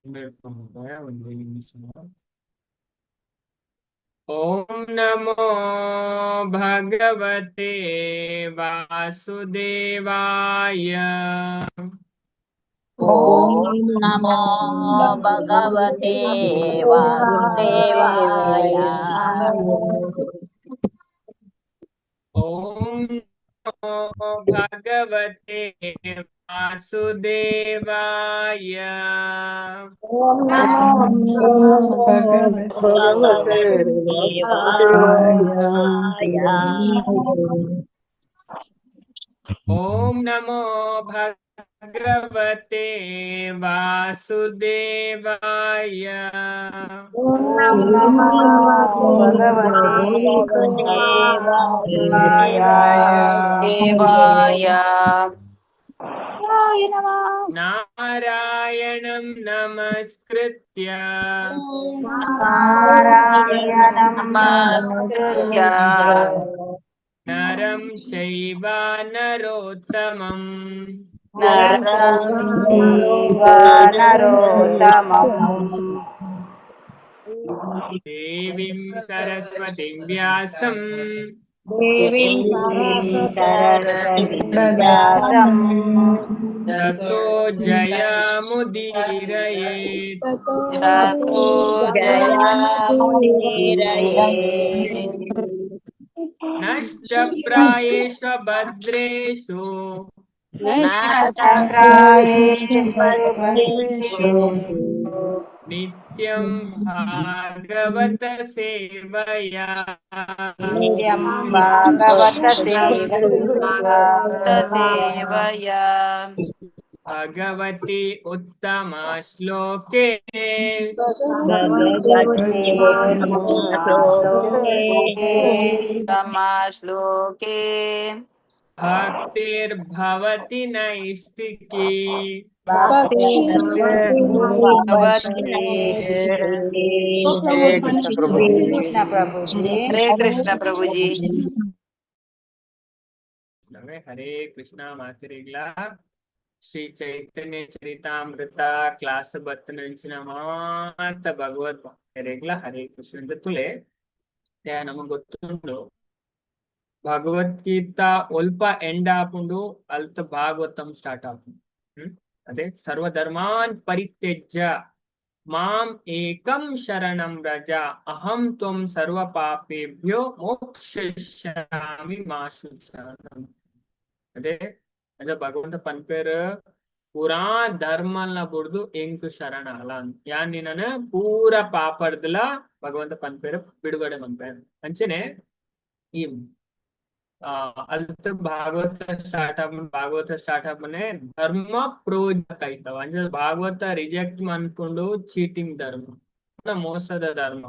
ಒಂದು ನಿಮಿಷ. ಓಂ ನಮೋ ಭಗವತೆ ವಾಸುದೇವಾಯ. ಓಂ ನಮೋ ಭಗವತೆ ವಾಸುದೇವಾಯ. ಓಂ ನಮೋ ಭಗವತೆ ವಾಸುದೇವಾಯ. ಓಂ ನಮೋ ಭಗವತೆ ವಾಸುದೇವಾಯ. ಓಂ ನಮೋ ಭಗವತೆ ವಾಸುದೇವಾಯ. ಓಂ ನಮೋ ಭಗವತೆ ವಾಸುದೇವಾಯ. ದೇವಾಯ. ನಾರಾಯಣಂ ನಮಸ್ಕೃತ್ಯ ನಾರಾಯಣಂ ನಮಸ್ಕೃತ್ಯ ನರಂ ಚೈವ ನರೋತ್ತಮಂ ನರಂ ಚೈವ ನರೋತ್ತಮಂ ದೇವೀಂ ಸರಸ್ವತಿಂ ವ್ಯಾಸಂ ದೇವೀಂ ಸರಸ್ವತೀಂ ವ್ಯಾಸಂ ತತೋ ಜಯಮುದೀರಯೇತ್. ತತೋ ಜಯಮುದೀರಯೇತ್. ನಷ್ಟಪ್ರಾಯೇಷು ಭದ್ರೇಷು ನಷ್ಟಪ್ರಾಯೇಷು ಭದ್ರೇಷು ನಿತ್ಯಂ ಭಾಗವತ ಸೇವಯಾ. ನಿತ್ಯಂ ಭಾಗವತ ಸೇವಯಾ. ಸೇವಯಾ. ಭಗವತಿ ಉತ್ತಮ ಶ್ಲೋಕೆ ಭಗವತಿ ಉತ್ತಮ ಶ್ಲೋಕೆ ಉತ್ತಮ ಶ್ಲೋಕೆ ಭಕ್ತಿರ್ಭವತಿ ನೈಷ್ಟಿಕಿ. ಭವತಿ. ಹರೇ ಕೃಷ್ಣ ಪ್ರಭುಜಿ. ಕೃಷ್ಣ ಪ್ರಭುಜಿ. ಹರೇ ಕೃಷ್ಣ ಪ್ರಭುಜಿ. ಹರೇ ಕೃಷ್ಣ ಮಾತರಿಗ್ಲ. ಶ್ರೀ ಚೈತನ್ಯ ಚರಿತಾಮೃತ ಕ್ಲಾಸ್ ಬತ್ತನಂಚಿನ ಮಾತ ಭಗವದ್ ಭಕ್ತರಿಗ್ಲ ಹರೇ ಕೃಷ್ಣ ತುಲೆ. ನಮಗ್ ಗೊತ್ತುಂಡು, ಭಗವದ್ಗೀತಾ ಒಲ್ಪ ಎಂಡ್ ಆಪುಂಡು, ಅಲ್ತ ಭಾಗವತಂ ಸ್ಟಾರ್ಟ್ ಆಪುಂಡು. ಅದೇ ಸರ್ವಧರ್ಮಾನ್ ಪರಿತ್ಯಜ್ಯ ಮಾಂ ಏಕಂ ಶರಣಂ ವ್ರಜ ಅಹಂ ತ್ವಂ ಸರ್ವ ಪಾಪೇಭ್ಯೋ ಮೋಕ್ಷಯಿಷ್ಯಾಮಿ ಮಾ ಶುಚಃ. ಅದೇ ಅದ ಭಗವಂತ ಪನ್ಪೇರ್, ಪೂರಾ ಧರ್ಮಲ್ನ ಬುಡ್ದು ಎಂಕ್ ಶರಣ ಅಲ್ಲ, ಯಾನ್ ನಿನ್ನನ ಪೂರ ಪಾಪರ್ದಲ ಭಗವಂತ ಪನ್ಪೇರ್ ಬಿಡುಗಡೆ ಮನ್ಪೇರ್. ಅಂಚನೆ ಈ ಅಲ್ತ ಭಾಗವತ ಸ್ಟಾರ್ಟ್ ಆಪ್, ಭಾಗವತ ಸ್ಟಾರ್ಟ್ ಆಪನೆ ಧರ್ಮ ಪ್ರೋಜಕ ಆಯ್ತವ. ಅಂದ್ರೆ ಭಾಗವತ ರಿಜೆಕ್ಟ್ ಮನ್ಕೊಂಡು ಚೀಟಿಂಗ್ ಧರ್ಮ, ಮೋಸದ ಧರ್ಮ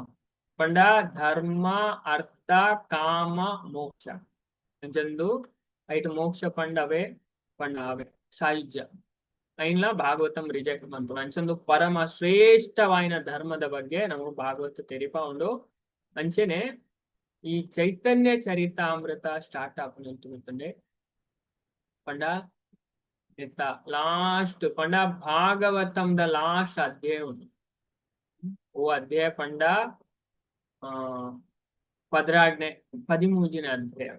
ಪಂಡ ಧರ್ಮ ಅರ್ಥ ಕಾಮ ಮೋಕ್ಷ ಅಂಚಂದು ಐಟ್ ಮೋಕ್ಷ ಪಂಡವೇ ಪಂಡ ಅವೇ ಸಾಯುಜ್ಯ ಐನ್ಲ ಭಾಗವತಂ ರಿಜೆಕ್ಟ್ ಮನ್ಪುಂಡು. ಅಂಚಂದು ಪರಮ ಶ್ರೇಷ್ಠವಾಯಿನ ಧರ್ಮದ ಬಗ್ಗೆ ನಮಗೆ ಭಾಗವತ ತೆರಿಪ ಉಂಡು. ಅಂಚೆನೆ ಈ ಚೈತನ್ಯ ಚರಿತಾಮೃತ ಸ್ಟಾರ್ಟ್ ಆಪುನಂತುಂಡೆ ಪಂಡ ಎತ್ತ ಲಾಸ್ಟ್ ಪಂಡ ಭಾಗವತಂದ ಲಾಸ್ಟ್ ಅಧ್ಯಾಯ ಉಂಡು. ಓ ಅಧ್ಯಾಯ ಪಂಡ ಆ ಪದ್ರಾಡ್ನೆ ಪದಿಮೂಜಿನ ಅಧ್ಯಾಯ.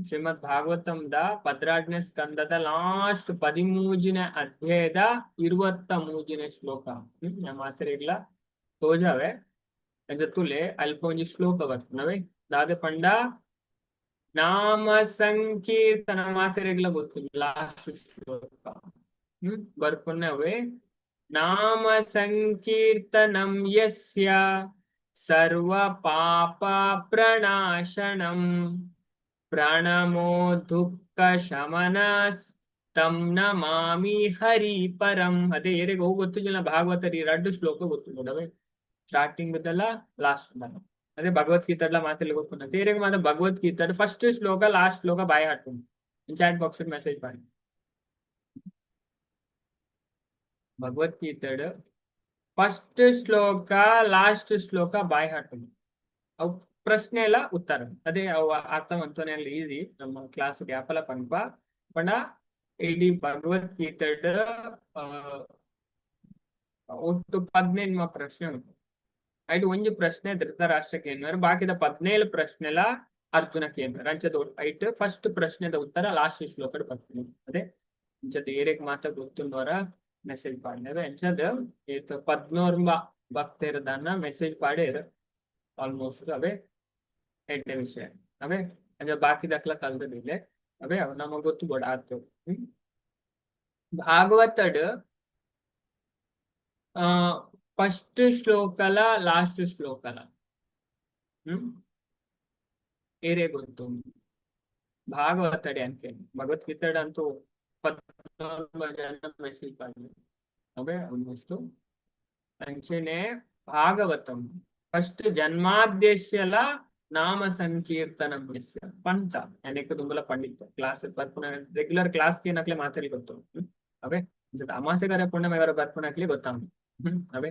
ಶ್ರೀಮದ್ ಭಾಗವತಂದ ಪದ್ರಾಡ್ನೆ ಸ್ಕಂದದ ಲಾಸ್ಟ್ ಪದಿಮೂಜಿನ ಅಧ್ಯಾಯದ 23ನೇ ಶ್ಲೋಕ. ಮಾತ್ರೆಗ್ಲ ತೋಜಾವೆ ತುಲೆ ಅಲ್ಪ ಒಂಜಿ ಶ್ಲೋಕ ಬರ್ತನವೆ. ದಾದ ಪಂಡ ನಾಮ ಸಂಕೀರ್ತನ ಮಾತ್ರೆಗ್ಲ ಗೊತ್ತಿಲ್ಲ ಲಾಸ್ಟ್ ಶ್ಲೋಕ. ಬರ್ಪುನವೇ ನಾಮ ಸಂಕೀರ್ತನಂ ಯಸ್ಯ ಸರ್ವ ಪಾಪ ಪ್ರಣಾಶನಂ ಪ್ರಣಮೋ ದುಃಖ ಶಮನಸ್ ತಂ ನಮಾಮಿ ಹರಿ ಪರಂ. ಅದೇ ಏರೆಗ್ ಹೋಗಿ ಗೊತ್ತಿಲ್ಲ ಭಾಗವತರ ಈ ರಡ್ಡು ಶ್ಲೋಕ ಗೊತ್ತಿಲ್ಲ, ಸ್ಟಾರ್ಟಿಂಗ್ ದಲ್ಲ ಲಾಸ್ಟ್. ಅದೇ ಭಗವದ್ಗೀತೆಲ್ಲ ಮಾತೆಲ್ಲ ಗೊತ್ತುಂಟು ಏರೆಗ್ ಮಾತ್ರ. ಭಗವದ್ಗೀತೆ ಫಸ್ಟ್ ಶ್ಲೋಕ ಲಾಸ್ಟ್ ಶ್ಲೋಕ ಬಾಯಿ ಹಾಟುಂಡು. ಚಾಟ್ ಬಾಕ್ಸ್ ಮೆಸೇಜ್ ಮಾಡಿ. ಭಗವದ್ಗೀತೆ ಫಸ್ಟ್ ಶ್ಲೋಕ ಲಾಸ್ಟ್ ಶ್ಲೋಕ ಬಾಯಿ ಹಾಟುಂಡು. ಅವು ಪ್ರಶ್ನೆ ಎಲ್ಲ ಉತ್ತರ ಅದೇ ಅವು ಅರ್ಥ ಮಂತೋನೆ ಈಸಿ. ನಮ್ಮ ಕ್ಲಾಸ್ ಗ್ಯಾಪಲ ಪನ್ಪ ಪಂಡ ಇಡೀ ಭಗವದ್ಗೀತೆ ಒಟ್ಟು 15 ಪ್ರಶ್ನೆ ಉಂಟು. ಐಟ್ ಒಂಜಿ ಪ್ರಶ್ನೆ ಧೃತರಾಷ್ಟ್ರ ಕೇನ್ವೆರ್, ಬಾಕಿದ 17 ಪ್ರಶ್ನೆಲ ಅರ್ಜುನ ಕೇನ್ವೆರ್. ಅಂಚದ ಐಟ್ ಫಸ್ಟ್ ಪ್ರಶ್ನೆದ ಉತ್ತರ ಲಾಸ್ಟ್ ಶ್ಲೋಕಡ್ ಬರ್ಪುಂಡು. ಅದೇ ಅಂಚದ ಏರೆಗ್ ಮಾತ ಗೊತ್ತುಂಡೋರ ಮೆಸೇಜ್ ಪಾಡ್ನೆರ್. ಅಂಚದ ಏತ್ 11 ಭಕ್ತೆರ್ ದಾನ್ನ ಮೆಸೇಜ್ ಪಾಡೇರ್ ಆಲ್ಮೋಸ್ಟ್. ಅವೇ ಎಡ್ಡೆ ವಿಷಯ ಅವೇ. ಅಂಚ ಬಾಕಿದಕ್ಲ ಕಲ್ದದಿಲ್ಲೆ ಅವೇ, ಅವ್ ನಮಗ್ ಗೊತ್ತು ಬೋಡ ಆತು. ಭಾಗವತಡ್ ಫಸ್ಟ್ ಶ್ಲೋಕಲ ಲಾಸ್ಟ್ ಶ್ಲೋಕಲ ಏರೇ ಗೊತ್ತು ಭಾಗವತಡೆ ಅಂತೇಳಿ? ಭಗವದ್ಗೀತೆ ಅಂತೂ 14 ಜನ ಮೆಸೇಜ್ ಪಾಡ್ಲೆ ಅವೇ ಆಲ್ಮೋಸ್ಟ್. ಅಂಚನೆ ಭಾಗವತಂ ಫಸ್ಟ್ ಜನ್ಮಾದ್ಯಸ್ಯಲ ನಾಮ ಸಂಕೀರ್ತನಂ ಯಸ್ಯ ಪಂತ ಎನೆಕ್ ದುಂಬುಲ ಪಂಡಿತ ಕ್ಲಾಸ್ ಬರ್ಪುನ ರೆಗ್ಯುಲರ್ ಕ್ಲಾಸ್ ನಕ್ಲೆ ಮಾತಾಡಿ ಗೊತ್ತು. ಅವೇ ಅಂಚದ ಅಮಾಸೆಗಾರ ಪುಣ್ಯಮೆಗಾರ ಬರ್ಪುನಕ್ಲೆ ಗೊತ್ತಾಂಡು. ಅವೇ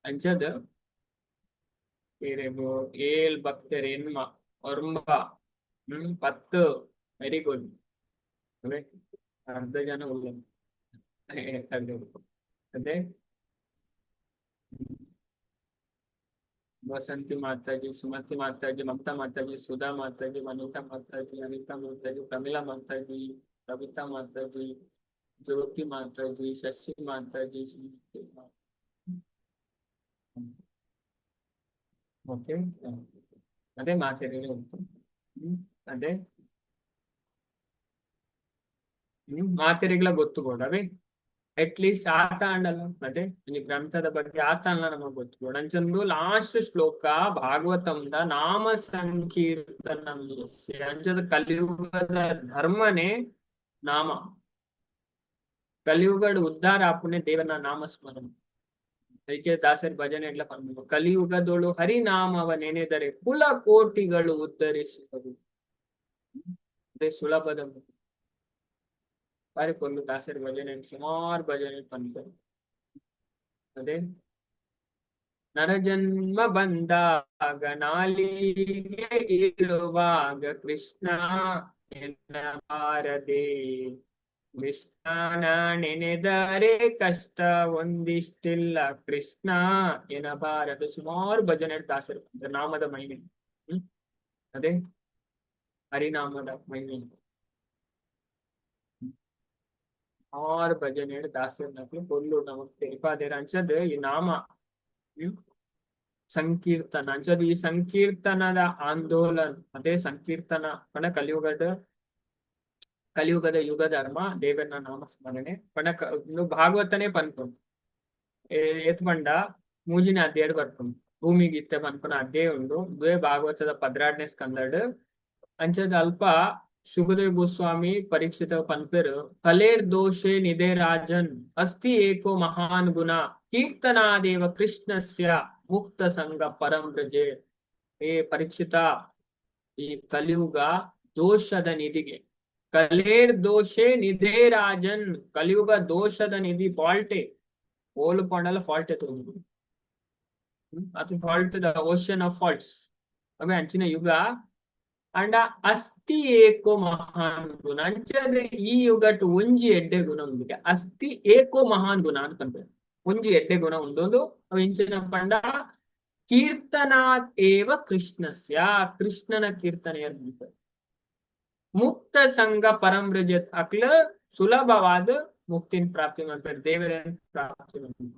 ಅಂಚದ ಏರೆಗು ಏಳ್ ಭಕ್ತರ್, ಎನ್ಮ, ಒರ್ಂಬ, 10, ವೆರಿ ಗುಡ್. ಅವೇ ಅರ್ಧ ಜನ ಉಲ್ಲ. ಅದೇ ವಸಂತಿ ಮಾತಾಜಿ, ಸುಮತಿ ಮಾತಾಜಿ, ಮಮತಾ ಮಾತಾಜಿ, ಸುಧಾ ಮಾತಾಜಿ, ವನಿತಾ ಮಾತಾಜಿ, ಅನಿತಾ ಮಾತಾಜಿ, ಪ್ರಮಿಳಾ ಮಾತಾಜಿ, ಕವಿತಾ ಮಾತಾಜಿ, ಜ್ಯೋತಿ ಮಾತಾಜಿ, ಶಶಿ ಮಾತಾಜಿ, ಸುಮತಿ. ಓಕೆ, ಅದೇ ಮಾತಾಡಿ ಉಂಟು. ಅದೇ ಮಾತೆರೆಗ್ಲ ಗೊತ್ತು ಬೋಡ ಅವೇ. ಅಟ್ ಲೀಸ್ಟ್ ಆತ ಅಂಡಲ್ಲ ಅದೇ ಈ ಗ್ರಂಥದ ಬಗ್ಗೆ ಆತ ಅಲ್ಲ ನಮಗ್ ಗೊತ್ತು ಬೋಡ. ಅಂಚಂದು ಲಾಸ್ಟ್ ಶ್ಲೋಕ ಭಾಗವತಂದ ನಾಮ ಸಂಕೀರ್ತನಂ ಯಸ್ಯ. ಅಂಚದ ಕಲಿಯುಗದ ಧರ್ಮನೇ ನಾಮ. ಕಲಿಯುಗಡ್ ಉದ್ಧಾರ ಆಪುನೆ ದೇವನ ನಾಮಸ್ಮರಣೆ. ಅದಕ್ಕೆ ದಾಸರ ಭಜನೆ ಎಡ್ಲ ಪನ್ಪುಂಡು, ಕಲಿಯುಗದೊಳು ಹರಿನಾಮವ ನೆನೆದರೆ ಕುಲ ಕೋಟಿಗಳು ಉದ್ಧರಿಸುವುದು. ಅದೇ ಸುಲಭದ ಬಾರಿ ಪೊರ್ಲು ದಾಸರ ಭಜನೆ, ಸುಮಾರು ಭಜನೆ ಪನ್ಪೆರ್. ಅದೇ ನರಜನ್ಮ ಬಂದಾಗ ನಾಲಿಗೆ ಇರುವಾಗ ಕೃಷ್ಣ ಎನ್ನಬಾರದೆ, ಕೃಷ್ಣನ ನೆನೆದರೆ ಕಷ್ಟ ಒಂದಿಷ್ಟಿಲ್ಲ ಕೃಷ್ಣ ಎನ್ನಬಾರದು. ಸುಮಾರು ಭಜನೆ ದಾಸರು ನಾಮದ ಮಹಿಮೆ. ಅದೇ ಹರಿನಾಮದ ಮಹಿಮೆ ಸುಮಾರು ಭಜನೆ ದಾಸರ್ನಕ್ಲು ಪೊರ್ಲು ನಮಕ್ ತೆರಿಪಾದೆರ್. ಅಂಚದ್ ಈ ನಾಮ ಸಂಕೀರ್ತನ, ಅಂಚದ್ ಈ ಸಂಕೀರ್ತನದ ಆಂದೋಲನ್, ಅದೇ ಸಂಕೀರ್ತನ ಪಂಡ ಕಲಿಯುಗದ ಕಲಿಯುಗದ ಯುಗ ಧರ್ಮ ದೇವನ ನಾಮ ಸ್ಮರಣೆ ಪಂಡ ಉಂದು ಭಾಗವತನೇ ಪನ್ಪುಂಡು. ಏತ್ ಪಂಡ ಮೂಜಿನ ಅಧ್ಯಾಯ ಬರ್ಪುಂಡು, ಭೂಮಿಗೀತೆ ಪನ್ಪುನ ಅಧ್ಯಾಯ ಉಂಡು. ಉಂದುವೇ ಭಾಗವತದ 12ನೇ ಸ್ಕಂದಡ್. ಅಂಚದ ಅಲ್ಪ ಶುಕದೇವ್ ಗೋಸ್ವಾಮಿ ಪರೀಕ್ಷಿತ ಪನ್ಪೆರ್, ಕಲೇರ್ ದೋಷೆ ನಿಧೆ ರಾಜನ್ ಅಸ್ತಿ ಏಕೋ ಮಹಾನ್ ಗುಣ ಕೀರ್ತನಾದೇವ ಕೃಷ್ಣಸ್ಯ ಮುಕ್ತ ಸಂಗ ಪರಂ ವ್ರಜೆ. ಏ ಪರೀಕ್ಷಿತ, ಈ ಕಲಿಯುಗ ದೋಷದ ನಿಧಿಗೆ, ಕಲೇರ್ ದೋಷೆ ನಿಧೇ ರಾಜನ್, ಕಲಿಯುಗ ದೋಷದ ನಿಧಿ, ಫಾಲ್ಟೆ ಓಲು ಪಂಡಲ ಫಾಲ್ಟೆ ತೋಜುಂಡು ಅದು fault the ocean of faults ಅವೇ ಅಂಚಿನ ಯುಗ. ಅಂಡ ಅಸ್ತಿ ಏಕೋ ಮಹಾನ್ ಗುಣ, ಅಂಚದ ಈ ಯುಗಟ್ ಒಂಜಿ ಎಡ್ಡೆ ಗುಣ ಉಂಡುಗೆ, ಅಸ್ತಿ ಏಕೋ ಮಹಾನ್ ಗುಣ ಅಂತ ಪನ್ಪೆರ್. ಒಂಜಿ ಎಡ್ಡೆ ಗುಣ ಉಂಡು, ಅವು ಇಂಚಿನ ಪಂಡ ಕೀರ್ತನಾತ್ ಏವ ಕೃಷ್ಣಸ್ಯ, ಕೃಷ್ಣನ ಕೀರ್ತನೆ ಮುಕ್ತ ಸಂಘ ಪರಂ ವ್ರಜತ್, ಅಕ್ಲ ಸುಲಭವಾದ ಮುಕ್ತಿನ ಪ್ರಾಪ್ತಿ ಮಾಡ್ತಾರೆ, ದೇವರನ್ನ ಪ್ರಾಪ್ತಿ ಮಾಡ್ತಾರೆ,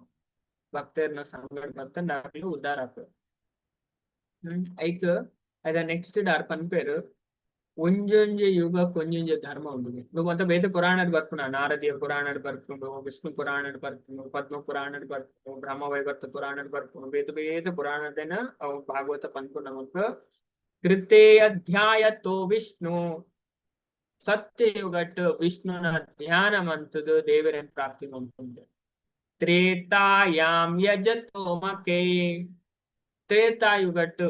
ಭಕ್ತರನ್ನ ಸಂಗಡ ಬರ್ತಂಡ ಅಕ್ಲು ಉದ್ಧಾರ ಆಗ್ತದೆ. ಐಕ್ ಅದ ನೆಕ್ಸ್ಟ್ ಡಾರ್ ಪನ್ಪೆರ್, ಒಂಜೊಂಜಿ ಯುಗಕ್ಕೆ ಒಂಜೊಂಜಿ ಧರ್ಮ ಉಂಡು. ಮತ್ತೆ ಬೇತೆ ಪುರಾಣಡ್ ಬರ್ಪುನ, ನಾರದೀಯ ಪುರಾಣಡ್ ಬರ್ಪುಂಡು, ವಿಷ್ಣು ಪುರಾಣಡ್ ಬರ್ಪುಂಡು, ಪದ್ಮ ಪುರಾಣಡ್ ಬರ್ಪುಂಡು, ಬ್ರಹ್ಮ ವೈವರ್ತ ಪುರಾಣಡ್ ಬರ್ಪುಂಡು, ಬೇತೆ ಬೇತೆ ಪುರಾಣದೇನ ಅವು ಭಾಗವತ ಪನ್ಪು ನಮಕ್. ಕೃತೇ ಅಧ್ಯಾಯತೋ ವಿಷ್ಣು, ಸತ್ಯಯುಗಟ್ ವಿಷ್ಣುನ ಧ್ಯಾನ ಮಂತುದು ದೇವರನ್ ಪ್ರಾಪ್ತಿ ಮಲ್ಪುಂಡು. ತ್ರೇತಾಯಾಂ ಯಜತೋ ಮಕೆ, ತ್ರೇತಾಯುಗಟ್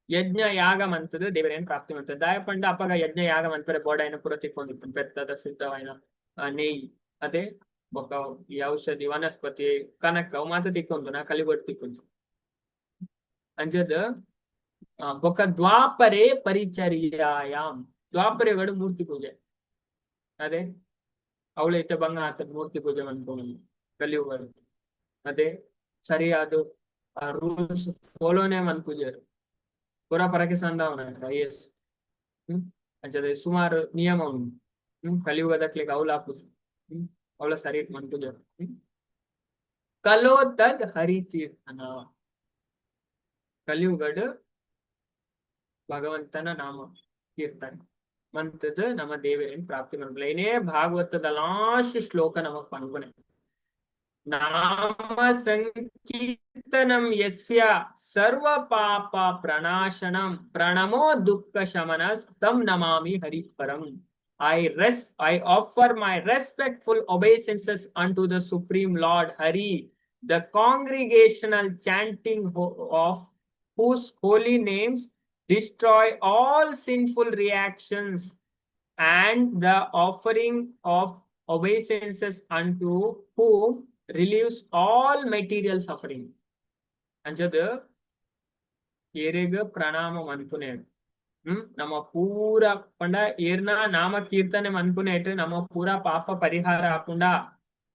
ಯಜ್ಞ ಯಾಗ ಮಂತುದು ದೇವರೇನ್ ಪ್ರಾಪ್ತಿ ಮಂತುದು. ದಾಯ ಪಂಡ ಅಪಗ ಯಜ್ಞ ಯಾಗ ಮನ್ಪೆರೆ ಬೋಡಾಯಿನ ಪೂರ ತಿಕ್ಕೊಂದಿಪ್ಪುಂಡು, ಪೆತ್ತದ ಶುದ್ಧವಾಯಿನ ನೆಯ್, ಅದೇ ಬೊಕ್ಕ ಈ ಔಷಧಿ ವನಸ್ಪತಿ ಕನಕ ಅವು ಮಾತ ತಿಕ್ಕೊಂದು ನಾ ಕಲಿಗೊಟ್ಟು ತಿಕ್ಕೊಂದು. ಅಂಚದ ಬೊಕ್ಕ ದ್ವಾಪರೇ ಪರಿಚರ್ಯಾಯಾಮ್, ದ್ವಾಪರೆಗಳು ಮೂರ್ತಿ ಪೂಜೆ, ಅದೇ ಅವಳ ಇತ್ತ ಬಂಗ ಆತ ಮೂರ್ತಿ ಪೂಜೆ ಮನ್ಪುನು ಕಲಿಯುಗ. ಅದೇ ಸರಿಯಾದ ರೂಲ್ಸ್ ಫಾಲೋನೇ ಮನ್ಪುಜೆರ್. ಪೂರ ಪರಕೆ ಸಂದಾವನ ಐಎಸ್. ಅಂಚನೆ ಸುಮಾರು ನಿಯಮ ಉಂಡು. ಕಲಿಯುಗದಕ್ಲೆಗ್ ಅವ್ಲ ಆಪುಜಿ. ಅವ್ಲ ಸರಿ ಮನ್ಪುಜೆರ್. ಕಲೋ ತದ್ ಹರಿ ಕೀರ್ತನ. ಕಲಿಯುಗಡ್ ಭಗವಂತನ ನಾಮ ಕೀರ್ತನೆ ಮಂತದ ನಮ್ಮ ದೇವರೇನ್ ಪ್ರಾಪ್ತಿ ಮನ್ಪುಲೆ. ಏನೇ ಭಾಗವತದ ಲಾಸ್ಟ್ ಶ್ಲೋಕ ನಮಕ್ ಪನ್ಪುನೆ, ನಾಮ ಸಂಕೀರ್ತನಂ ಯಸ್ಯ ಸರ್ವ ಪಾಪ ಪ್ರಣಾಶನಂ ಪ್ರಣಮೋ ದುಃಖ ಶಮನಸ್ತಂ ನಮಾಮಿ ಹರಿಪರಂ. I offer my respectful obeisances unto the Supreme Lord Hari, the congregational chanting of whose holy names destroy all sinful reactions, and the offering of obeisances unto whom relieves all material suffering. ಅಂಚದ ಏರೆಗ್ ಪ್ರಣಾಮ ಮನ್ಪುನೆ, ನಮ್ಮ ಪೂರ ಪಂಡ ಏರ್ನ ನಾಮ ಕೀರ್ತನೆ ಮನ್ಪುನೇಟ್ ನಮ್ಮ ಪೂರ ಪಾಪ ಪರಿಹಾರ ಆಪುಂಡ.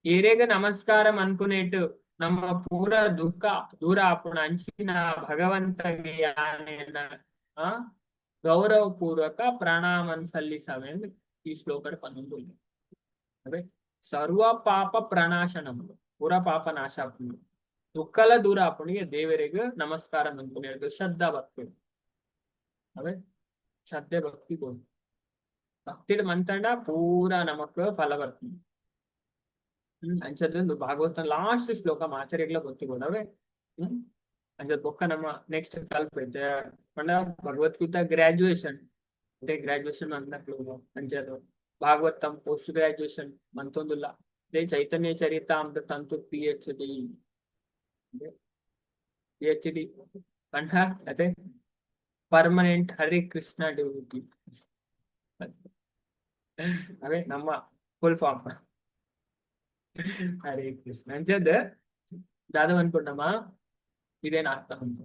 ಏರೆಗ್ ನಮಸ್ಕಾರ ಮನ್ಪುನೇಟ್ ನಮ್ಮ ಪೂರ ದುಃಖ ದೂರ ಆಪುಂಡ. ಅಂಚಿನ ಭಗವಂತಗೆ ಯಾನೇನ ಗೌರವ ಪೂರ್ವಕ ಪ್ರಣಾಮನ್ ಸಲ್ಲಿಸವೆ ಈ ಶ್ಲೋಕಡ್ ಪನ್ನೊಂದು. ಅವೆ ಸರ್ವ ಪಾಪ ಪ್ರಣಾಶನಂ, ಪೂರ ಪಾಪ ನಾಶ ಆಪುಂಡು, ದುಃಖಲ ದೂರ ಆಪುಂಡು. ದೇವರಿಗೆ ನಮಸ್ಕಾರ ಮನ್ಪುನೇಟ್ ಶ್ರದ್ಧಾ ಭಕ್ತಿ. ಅವೇ ಶ್ರದ್ಧೆ ಭಕ್ತಿ ಬೋಡು. ಭಕ್ತಿಡ್ ಮಂತಂಡ ಪೂರ ನಮಕ್ ಫಲ ಬರ್ತದೆ. ಅಂಚದೊಂದು ಭಾಗವತ ಲಾಸ್ಟ್ ಶ್ಲೋಕ ಮಾಚರಿಗ್ಲ ಗೊತ್ತಿಗೋಡವೆ. ಅಂಚದ ಬೊಕ್ಕ ನಮ್ಮ ನೆಕ್ಸ್ಟ್ ಕಲ್ಪ ಐತೆ ಪಂಡ ಭಗವದ್ಗೀತಾ ಗ್ರಾಜುಯೇಷನ್. ಅದೇ ಗ್ರಾಜುಯೇಷನ್ ಅಂದಕ್ಲು ಅಂಚದ ಭಾಗವತಂ ಪೋಸ್ಟ್ ಗ್ರಾಜುಯೇಷನ್ ಮಂತೊಂದುಲ್ಲ. ಅದೇ ಚೈತನ್ಯ ಚರಿತಾಮೃತ ಅಂತೂ ಪಿಎಚ್ಡಿ ಪಂಡ ಅದೇ ಪರ್ಮನೆಂಟ್ ಹರಿ ಕೃಷ್ಣ ಡಿವೋಟಿ. ಅದೇ ನಮ್ಮ ಫುಲ್ ಫಾರ್ಮ್ ಹರೇ ಕೃಷ್ಣ. ಅಂಚದ ದಾದ ಅನ್ಕೊಂಡಮ್ಮ ಇದೇನ್ ಆಗ್ತಾ ಉಂಟು.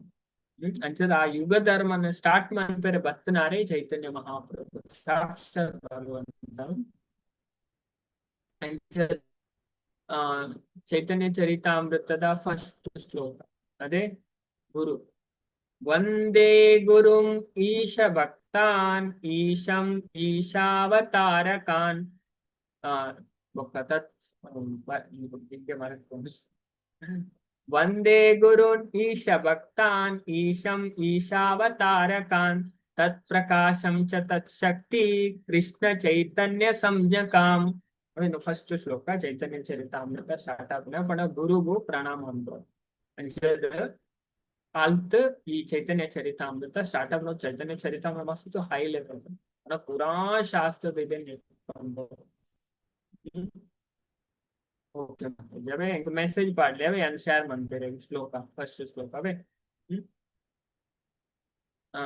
ಅಂಚದ ಆ ಯುಗ ಧರ್ಮನ ಸ್ಟಾರ್ಟ್ ಮನ್ಪೆರೆ ಬತ್ತನಾರೇ ಚೈತನ್ಯ ಮಹಾಪ್ರಭು ಸಾಕ್ಷಾತ್ ಭಗವಂತ. ಅಂಚ ಚೈತನ್ಯ ಚರಿತಾಮೃತದ ಫಸ್ಟ್ ಶ್ಲೋಕ ಅದೇ ಗುರು. ವಂದೇ ಗುರುಂ ಈಶ ಭಕ್ತಾನ್ ಈಶಂ ಈಶಾವತಾರಕಾನ್. ಬೊಕ್ಕ ತತ್ ಮರತ್ಕೊಂಡು. ವಂದೇ ಗುರುನ್ ಈಶ ಭಕ್ತಾನ್ ಈಶಂ ಈಶಾವತಾರಕಾನ್ ತತ್ ಪ್ರಕಾಶಂ ಚ ತತ್ ಶಕ್ತಿ ಕೃಷ್ಣ ಚೈತನ್ಯ ಸಂಜ್ಞಕಾಂ. ಫಸ್ಟ್ ಶ್ಲೋಕ ಚೈತನ್ಯ ಚರಿತಾಮೃತ ಸ್ಟಾರ್ಟ್ ಆಪುನ ಪಂಡ ಗುರುಗು ಪ್ರಣಾಮ ಅಂದ್. ಅಂಚದ ಅಲ್ತ್ ಈ ಚೈತನ್ಯ ಚರಿತಾಮೃತ ಸ್ಟಾರ್ಟ್ ಆಪುನ. ಚೈತನ್ಯ ಚರಿತಾಮೃತ ಮಸ್ತ್ ಹೈ ಲೆವೆಲ್, ಪೂರಾ ಶಾಸ್ತ್ರದ ಇದೆ. ಓಕೆ, ಎಂಕ್ ಮೆಸೇಜ್ ಪಾಡ್ಲೆ ಅವೆ ಯಾನ್ ಶೇರ್ ಮನ್ಪೆರೆ ಶ್ಲೋಕ, ಫಸ್ಟ್ ಶ್ಲೋಕ ಅವೇ. ಹಾ,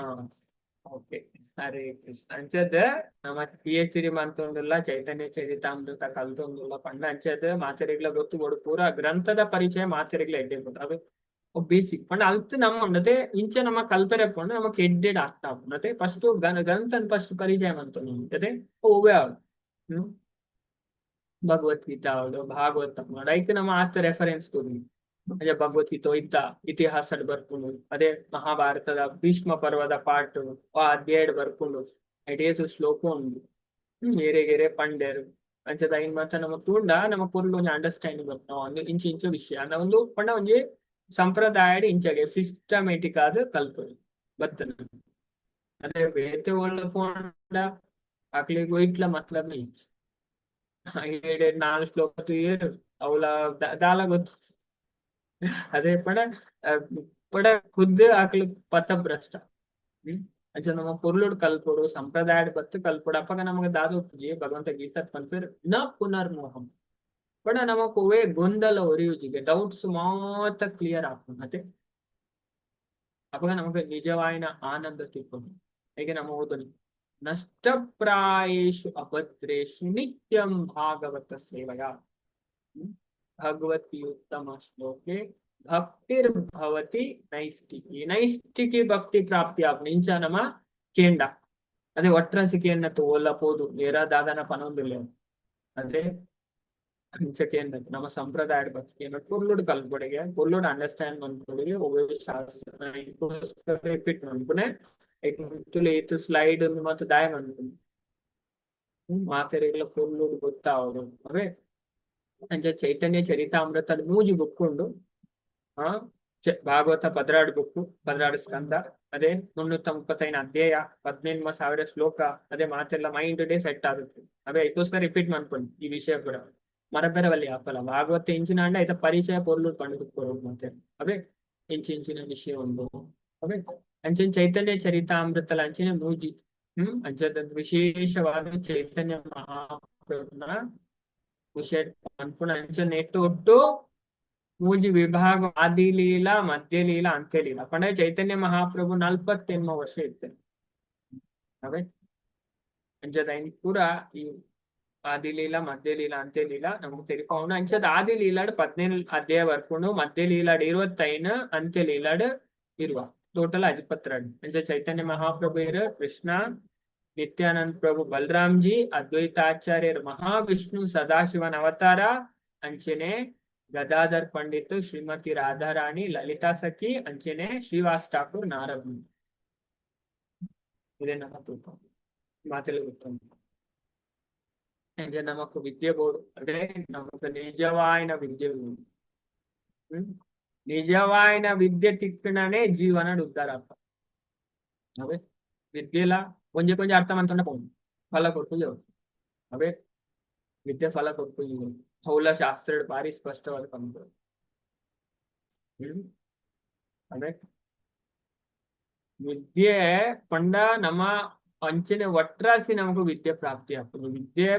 ಓಕೆ, ಹರೇ ಕೃಷ್ಣ. ಅಂಚದ ನಮ ಪಿಎಚ್ಡಿ ಮಂತೊಂದುಲ್ಲ, ಚೈತನ್ಯ ಚರಿತಾಮೃತ ಕಲ್ತೊಂದುಲ್ಲ ಪಂಡ ಅಂಚದ ಮಾತೆರೆಗ್ಲ ಗೊತ್ತು ಬೋಡು. ಪೂರ ಗ್ರಂಥದ ಪರಿಚಯ ಮಾತೆರೆಗ್ಲ ಎಡ್ಡೆ ಬೋಡು. ಅವೆ ಬೇಸಿಕ್ ಪಂಡ ಅಲ್ತ್ ನಮ್ಮ ಉಂಡತೆ ಇಂಚ ನಮ್ಮ ಕಲ್ಪೆರೆ ಪಂಡ ನಮಕ್ ಎಡ್ಡೆಡ್ ಆಗ್ತಾ ಉಂಡತೆ. ಫಸ್ಟ್ ಗ್ರಂಥನ್ ಫಸ್ಟ್ ಪರಿಚಯ ಮಂತೊಂದು ಉಂಡತೆ. ಒವ್ವೆ ಆವಡ್, ಭಗವದ್ಗೀತಾ ಆವಡ್, ಭಾಗವತ, ಐಕ್ ನಮ್ಮ ಆತ ರೆಫರೆನ್ಸ್ ಕೊಡಿ. ಅದೇ ಭಗವದ್ಗೀತೆ ಇತ್ತ ಇತಿಹಾಸಡ್ ಬರ್ಪುಂಡು. ಅದೇ ಮಹಾಭಾರತದ ಭೀಷ್ಮ ಪರ್ವದ ಪಾರ್ಟ್ ಆ ಅಧ್ಯಾಯಡ್ ಬರ್ಪುಂಡು. ಐಟ್ ಶ್ಲೋಕ ಉಂಡು, ಏರೆಗೆರೆ ಪಂಡೆರು. ಅಂಚದ ಐನ್ ಮಾತ ನಮ ತೂಂಡ ನಮ್ಮ ಪೊರ್ಲು ಒಂಜಿ ಅಂಡರ್ಸ್ಟ್ಯಾಂಡಿಂಗ್ ಬರ್ಪುಂಡು. ಒಂದು ಇಂಚ ಇಂಚ ವಿಷಯ ಒಂದು ಪಂಡ ಒಂಜಿ ಸಂಪ್ರದಾಯಡ್ ಇಂಚಗೆ ಸಿಸ್ಟಮೆಟಿಕ್ ಆದ್ ಕಲ್ಪೊಲಿ ಬತ್ತನ. ಅದೇ ಬೇತೆ ಒಳ್ಳೆ ಪೋಂಡ ಅಕ್ಲೆಗ್ ಒಯ್ಟ್ಲ ಮತ್ಲಬ್ ಇಜ್ಜಿ. ಏಡೆಡ್ ನಾಲ್ ಶ್ಲೋಕ ತೂಯೆರ್, ಅವ್ಲ ದಾಲ ಗೊತ್ತು. ಅದೇ ಪಂಡ ಪಡ ಖುದ್ದು ಅಕ್ಲು ಪಥಭ್ರಷ್ಟ. ಅಂಚ ನಮ್ಮ ಪೊರ್ಲುಡ್ ಕಲ್ಪೊಡು, ಸಂಪ್ರದಾಯಡ್ ಬತ್ತು ಕಲ್ಪೊಡು. ಅಪಗ ನಮಗ ದಾದ ಉಪ್ಪುಜಿ. ಭಗವಂತ ಗೀತಾಡ್ ಪನ್ಪೆರ್ ನ ಪುನರ್ಮೋಹಂ. ಪಂಡ ನಮಕ್ ಒವ್ವೇ ಗೊಂದಲ ಒರಿಯುಜಿಗೆ, ಡೌಟ್ಸ್ ಮಾತ ಕ್ಲಿಯರ್ ಆಪುಂಡು. ಅತೆ ಅಪಗ ನಮಕ್ ನಿಜವಾಯಿನ ಆನಂದ ತಿಕ್ಕುಂಡು. ಹೇಗೆ ನಮ ಓದೊಲಿ, ನಷ್ಟಪ್ರಾಯೇಷು ಅಭದ್ರೇಷು ನಿತ್ಯಂ ಭಾಗವತ ಸೇವಯ ಭಗವತಿ ಉತ್ತಮ ಶ್ಲೋಕೆ ಭಕ್ತಿರ್ಭವತಿ ನೈಷ್ಟಿಕಿ. ನೈಷ್ಟಿಕಿ ಭಕ್ತಿ ಪ್ರಾಪ್ತಿ ಆಪುಂಡು. ಇಂಚ ನಮ ಕೇಂಡ ಅದೇ ಒಟ್ರಾಸಿ ಕೇಂಡ ಓಲ್ಲ ಪೋದು ಏರಾ ದಾದನ ಪನೊಂದುಲ್ಲೆ. ಅದೇ ಅಂಚಕೇಂದ ನಮ್ಮ ಸಂಪ್ರದಾಯದ ಬಗ್ಗೆ ಪೊರ್ಲುಡು ಕಲ್ಪೊಡಿಗೆ, ಪೊರ್ಲುಡು ಅಂಡರ್ಸ್ಟ್ಯಾಂಡ್ ಮನ್ಪೊಡಿಗೆ. ಒವ್ವೆ ಶಾಸ್ತ್ರ ರಿಪೀಟ್ ಮನ್ಪುನೆ. ತುಲೆ ಇತ್ತು ಸ್ಲೈಡ್ ಮತ್ತೆ ದಾಯ ಮನ್ಪುನೆ, ಮಾತೆರೆಗ್ಲ ಪೊರ್ಲುಡು ಗೊತ್ತಾವೊಡು ಅವೇ. ಅಂಚ ಚೈತನ್ಯ ಚರಿತಾಮೃತ ಮೂಜಿ ಬುಕ್ ಉಂಡು. ಆ ಭಾಗವತ 12 ಬುಕ್ಕು, 12 ಸ್ಕಂದ, ಅದೇ 335 ಅಧ್ಯಾಯ, 18,000 ಶ್ಲೋಕ. ಅದೇ ಮಾತೆಲ್ಲ ಮೈಂಡ್ ಡೇ ಸೆಟ್ ಆಗುತ್ತೆ ಅವೇ. ಅದಕ್ಕೋಸ್ಕರ ರಿಪೀಟ್ ಮಾಡ್ಕೊಂಡು ಈ ವಿಷಯ ಕೂಡ ಮರಬೆರವಲ್ಲಿ ಹಾಕಲ್ಲ. ಭಾಗವತ ಇಂಚಿನ ಅಂಡ ಆಯ್ತಾ ಪರಿಚಯ ಪೊರ್ಲು ಪಂಡುದು ಮತ್ತೆ ಅವೇ ಇಂಚಿನ ವಿಷಯ ಉಂಡು ಅವೇ. ಅಂಚಿನ ಚೈತನ್ಯ ಚರಿತಾಮೃತಲ ಅಂಚಿನ ಮೂಜಿ. ಅಂಚದ ವಿಶೇಷವಾದ ಚೈತನ್ಯ ಮಹಾಪ್ರಭುನ ವಿಷಯ ಪನ್ಪುನ. ಅಂಚ ನೆಟ್ಟು ಒಟ್ಟು ಮೂಜಿ ವಿಭಾಗ: ಆದಿಲೀಲಾ, ಮಧ್ಯಲೀಲಾ, ಅಂತ್ಯಲೀಲಾ. ಪಂಡ ಚೈತನ್ಯ ಮಹಾಪ್ರಭು 48 ವರ್ಷ ಇತ್ತೆ ಅವೇ. ಅಂಚದ ಐನ್ ಪೂರ ಈ ಆದಿಲೀಲಾ, ಮಧ್ಯಲೀಲಾ, ಅಂತ್ಯಲೀಲಾ ನಮ್ಗೆ ತೆರಿಪಾವುಂಡು. ಅಂಚದ ಆದಿಲೀಲಾಡ್ 17 ಅಧ್ಯಾಯ ಬರ್ಪುಂಡು, ಮಧ್ಯಲೀಲಾಡ್ 25, ಅಂತ್ಯಲೀಲಾಡ್ 20, ಟೋಟಲ್ 52. ಅಂಚ ಚೈತನ್ಯ ಮಹಾಪ್ರಭು ಕೃಷ್ಣ, ನಿತ್ಯಾನಂದ ಪ್ರಭು ಬಲರಾಮ್ಜಿ, ಅದ್ವೈತಾಚಾರ್ಯರು ಮಹಾವಿಷ್ಣು ಸದಾಶಿವನ ಅವತಾರ, ಅಂಚನೆ ಗದಾಧರ್ ಪಂಡಿತ್ ಶ್ರೀಮತಿ ರಾಧಾರಾಣಿ ಲಲಿತಾ ಸಖಿ, ಅಂಚನೆ ಶ್ರೀವಾಸ್ ಠಾಕೂರ್ ನಾರದ್. ಇದೇ ನಮ್ಮ ತೂಕ ಮಾತೆಲ್ಲ ಗೊತ್ತುಂಟು. ಅಂಚೆ ನಮಕ್ ವಿದ್ಯೆ ಬೋಡು. ಅದೇ ನಮಕ್ ನಿಜವಾಯಿನ ವಿದ್ಯೆ ಬೋಡು. ನಿಜವಾಯಿನ ವಿದ್ಯೆ ತಿಕ್ಕಣನೆ ಜೀವನ ಉದ್ಧಾರ ಅಪ್ಪ ಅವೇ. ವಿದ್ಯೆಲ ಒಂಜೆ ಕೊಂಚ ಅರ್ಥ ಮಂತೊಂಡ ಪೋಂಡು ಫಲ ಕೊರ್ಪುಜಿ ಅವೇ. ವಿದ್ಯೆ ಫಲ ಕೊರ್ಪುಜಿ. ಹೌಲ ಶಾಸ್ತ್ರ ಭಾರಿ ಸ್ಪಷ್ಟವಾದ ಪನ್ಪುಂಡು. ಅದೇ ವಿದ್ಯೆ ಪಂಡ ನಮ್ಮ ಅಂಚನೆ ಒಟ್ರಾಸಿ ನಮಕು ವಿದ್ಯೆ ಪ್ರಾಪ್ತಿ ಆಪುಂಡು. ವಿದ್ಯೆ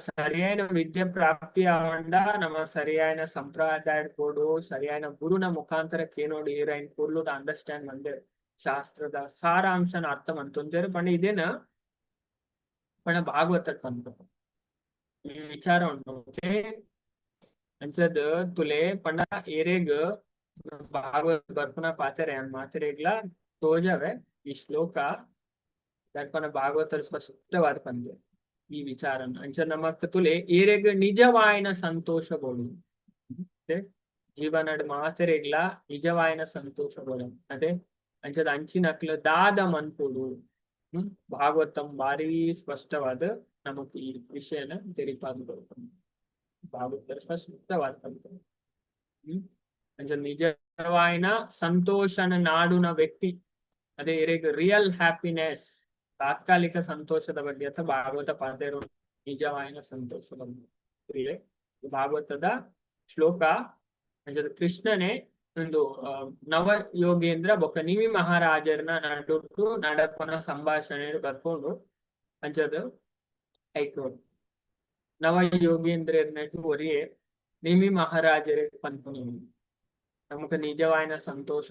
ಸರಿಯಾದ ವಿದ್ಯೆ ಪ್ರಾಪ್ತಿ ಆವಂಡ ನಮ್ಮ ಸರಿಯಾದ ಸಂಪ್ರದಾಯ ಕೊಡು, ಸರಿಯಾದ ಗುರುನ ಮುಖಾಂತರ ಕೇನೋಡು. ಏರೈನ್ ಪೊರ್ಲುಡು ಅಂಡರ್ಸ್ಟ್ಯಾಂಡ್ ಮಂದೆ ಶಾಸ್ತ್ರದ ಸಾರಾಂಶನ ಅರ್ಥ ಮಂತೊಂದೇರು. ಪಂಡ ಇದೇನ ಪಂಡ ಭಾಗವತ ಪನ್ಪುಂಡು ಈ ವಿಚಾರ ಉಂಟು. ಅಂಚದ್ ತುಲೆ ಪಂಡ ಏರೆಗ್ ಭಾಗವತ ಬರ್ಪುನ ಪಾತೆರ ಮಾತೆರೆಗ್ಲ ತೋಜವೆ ಈ ಶ್ಲೋಕ ದರ್ಪಣ. ಭಾಗವತರ ಸ್ಪಷ್ಟವಾದ ಪಂದೆ ಈ ವಿಚಾರ. ಅಂಚ ನಮ್ಮ ತುಲೆ ಏರೆಗ್ ನಿಜವಾಯಿನ ಸಂತೋಷ ಬೋಡು, ಜೀವನಡ್ ಮಾತೆರೆಗ್ಲ ನಿಜವಾಯಿನ ಸಂತೋಷ ಬೋಡು ಅದೇ. ಅಂಚದ ಅಂಚಿನಕ್ಲು ದಾದ ಮನ್ಪೊಡು? ಭಾಗವತಂ ಭಾರಿ ಸ್ಪಷ್ಟವಾದ ನಮಕ್ ಈ ವಿಷಯನ ತೆರಿಪಾದ್ ಕೊರ್ಪುಂಡು. ಭಾಗವತ ಸ್ಪಷ್ಟವಾದ ಪನ್ಪುಂಡು. ಅಂಚ ನಿಜವಾಯಿನ ಸಂತೋಷನ ನಾಡುನ ವ್ಯಕ್ತಿ, ಅದೇ ಎರೆಗ್ ರಿಯಲ್ ಹ್ಯಾಪಿನೆಸ್, ತಾತ್ಕಾಲಿಕ ಸಂತೋಷದ ಬಗ್ಗೆ ಅಥವಾ ಭಾಗವತ ಪಾತೆರು ನಿಜವಾಯಿನ ಸಂತೋಷದ ಕ್ರಿಯೆ ಭಾಗವತದ ಶ್ಲೋಕ. ಅಂಚದ ಕೃಷ್ಣನೇ ಒಂದು ನವ ಯೋಗೇಂದ್ರ ಬೊಕ್ಕ ನಿಮಿ ಮಹಾರಾಜರನ ನಡುಟು ನಡಪನ ಸಂಭಾಷಣೆ ಬರ್ಕೊಂಡು. ಅಂಚದ ಐಕ್ ನವ ಯೋಗೇಂದ್ರನಟ್ಟು ಒರಿಯೇ ನಿಮಿ ಮಹಾರಾಜರೇ ಪನ್ಪುನಿ, ನಮಕ್ ನಿಜವಾಯಿನ ಸಂತೋಷ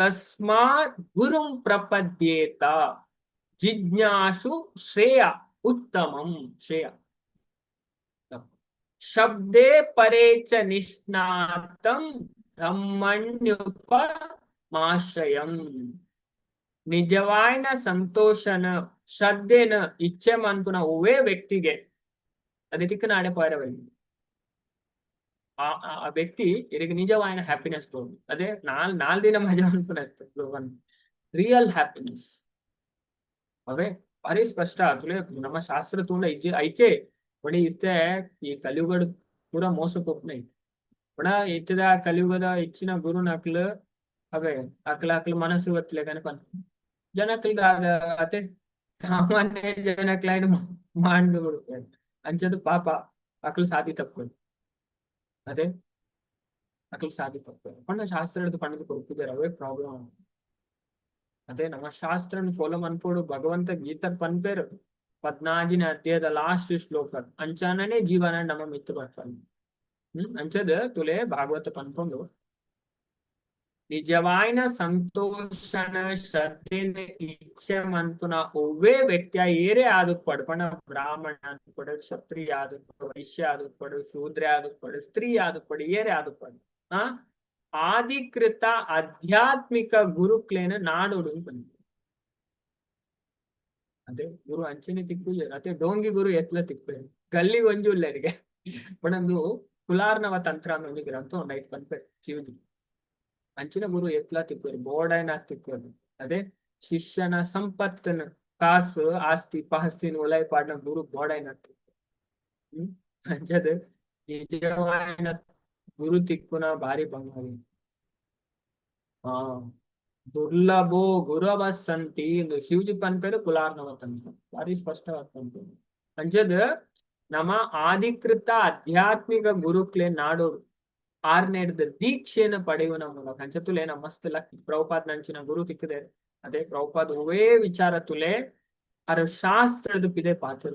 ತಸ್ಮಾತ್ ಗುರುಂ ಪ್ರಪದ್ಯೇತ ಜಿಜ್ಞಾಸು ಶ್ರೇಯ ಉತ್ತಮಂ ಶ್ರೇಯ ಶಬ್ದೇ ಪರೇ ಚ ನಿಷ್ಣಾತಂ ಬ್ರಹ್ಮಣ್ಯುಪಮಾಶ್ರಯಂ. ನಿಜವಾಯಿನ ಸಂತೋಷನ ಶ್ರದ್ಧೆನ ಇಚ್ಛೆ ಮನ್ಪುನ ಒವ್ವೇ ವ್ಯಕ್ತಿಗೆ ಅದೇ ತಿಕ್ಕನಾಡೆ ಪೋಯರ. ಆ ಆ ವ್ಯಕ್ತಿ ಇರೆಗ್ ನಿಜವಾಯಿನ ಹ್ಯಾಪಿನೆಸ್ ಬೋಡು. ಅದೇ ನಾಲ್ ನಾಲ್ ದಿನ ಮಜಾ ಅನ್ಪುನ ರಿಯಲ್ ಹ್ಯಾಪಿನೆಸ್ ಅವೇ ಭಾರಿ ಸ್ಪಷ್ಟ. ಅತುಲೆ ನಮ್ಮ ಶಾಸ್ತ್ರ ತೂಂಡ ಇಜ್ಜಿ ಐಕೆ ಬಡಿ ಇತ್ತೆ ಈ ಕಲಿಯುಗಡ್ ಪೂರ ಮೋಸ ಪೋಪುನ ಐತೆ. ಬಡ ಇತ್ತದ ಕಲಿಯುಗದ ಹೆಚ್ಚಿನ ಗುರುನಕ್ಲು ಅವೇ ಅಕ್ಲ ಅಕ್ಲ ಮನಸ್ಸು ಗೊತ್ತಿಲ್ಲ ಪನ್ ಜನಕ್ಲ್ ಅತೆ ಸಾಮಾನ್ಯ ಜನಕ್ಲೈನ್ ಮಾಂಡ್ ಕೊಡ್ತಾರೆ. ಅಂಚದ ಪಾಪ ಅಕ್ಲು ಸಾದಿ ತಪ್ಪು. ಅದೇ ಅಕ್ಲು ಸಾದಿ ತಪ್ಪು. ಪಂಡ ಶಾಸ್ತ್ರ ಪಂಡದು ಕೊರ್ಪುಜೆರ್, ಅವೇ ಪ್ರಾಬ್ಲಮ್. ಅದೇ ನಮ್ಮ ಶಾಸ್ತ್ರನ್ ಫಾಲೋ ಮನ್ಪೊಡು. ಭಗವಂತ ಗೀತ ಪನ್ಪೇರು 14ನೇ ಅಧ್ಯಾಯದ ಲಾಸ್ಟ್ ಶ್ಲೋಕ. ಅಂಚಾನನೇ ಜೀವನ ನಮ್ಮ ಮಿತ್ತು ಬರ್ತಾನೆ. ಅಂಚದ ತುಲೆ ಭಾಗವತ ಪನ್ಪುಂಡು, ನಿಜವಾಯಿನ ಸಂತೋಷನ ಶ್ರದ್ಧೆನ ಇಚ್ಛೆ ಮನ್ಪುನ ಒವ್ವೇ ವ್ಯಕ್ತಿಯ ಏರೇ ಆದುಪ್ಪಡ್, ಪಂಡ ಬ್ರಾಹ್ಮಣ ಆದುಪ್ಪಡ್, ಕ್ಷತ್ರಿಯ ಆದುಪ್ಪಡ್, ವೈಶ್ಯ ಆದುಪ್ಪಡ್, ಶೂದ್ರ ಆದುಪ್ಪಡ್, ಸ್ತ್ರೀ ಆದುಪ್ಪಡ್, ಏರೇ ಆದುಪ್ಪಡ್, ಆ ಆಧಿಕೃತ ಆಧ್ಯಾತ್ಮಿಕ ಗುರುಕ್ಲೇನ ನಾಡೋಡು ಪನ್ಪುಂಡು. ಅದೇ ಗುರು ಅಂಚನೆ ತಿಕ್ಕುಜೆರ್. ಅತೆ ಡೋಂಗಿ ಗುರು ಎತ್ಲ ತಿಕ್ಕುವೆರ್, ಗಲ್ಲಿ ಒಂಜಿ ಉಲ್ಲೆರಿಗೆ. ಪಂಡ ಕುಲಾರ್ನವ ತಂತ್ರ ಅನ್ನೋ ಗ್ರಂಥ ಒಂದ್ ಐಟ್ ಪನ್ಪೆರ್ ಶಿವಜಿ. ಅಂಚಿನ ಗುರು ಎತ್ಲಾ ತಿಕ್ಕುವೆರ್, ಬೋಡಾಯ್ನ ತಿಕ್ಕುವೆರ್. ಅದೇ ಶಿಷ್ಯನ ಸಂಪತ್ತನ್, ಕಾಸು, ಆಸ್ತಿ ಪಾಸ್ತಿನ ಉಲಾಯಿ ಪಾಡ್ನ ಗುರು ಬೋಡಾಯ್ನ. ಅಂಚದ ನಿಜವಾಯಿನ ಗುರು ತಿಕ್ಕುನ ಬಾರಿ ಬಂಗಾರ. ಆ ದುರ್ಲಭೋ ಗುರವ ಸಂತಿ ಎಂದು ಶಿವಜಿ ಪನ್ಪೇರು ಕುಲಾರ್ನವ ತಂತ್ರ ಬಾರಿ ಸ್ಪಷ್ಟವಾದ ಪನ್ಪೇರು. ಅಂಚದ ನಮ್ಮ ಆಧಿಕೃತ ಆಧ್ಯಾತ್ಮಿಕ ಗುರುಕ್ಲೆ ನಾಡೋಡು ಆರ್ನೇಡ್ದ ದೀಕ್ಷೆಯನ್ನು ಪಡೆಯುವ ಮೂಲಕ. ಅಂಚ ತುಲೆ ನಮ್ಮ ಮಸ್ತ್ ಲಕ್, ಪ್ರಭುಪಾದ್ ನಂಚಿನ ಗುರು ತಿಕ್ಕದೆ. ಅದೇ ಪ್ರಭುಪಾದ್ ಹೂವೇ ವಿಚಾರ ತುಲೆ ಅರ ಶಾಸ್ತ್ರದ ಪಿದೆ ಪಾತ್ರ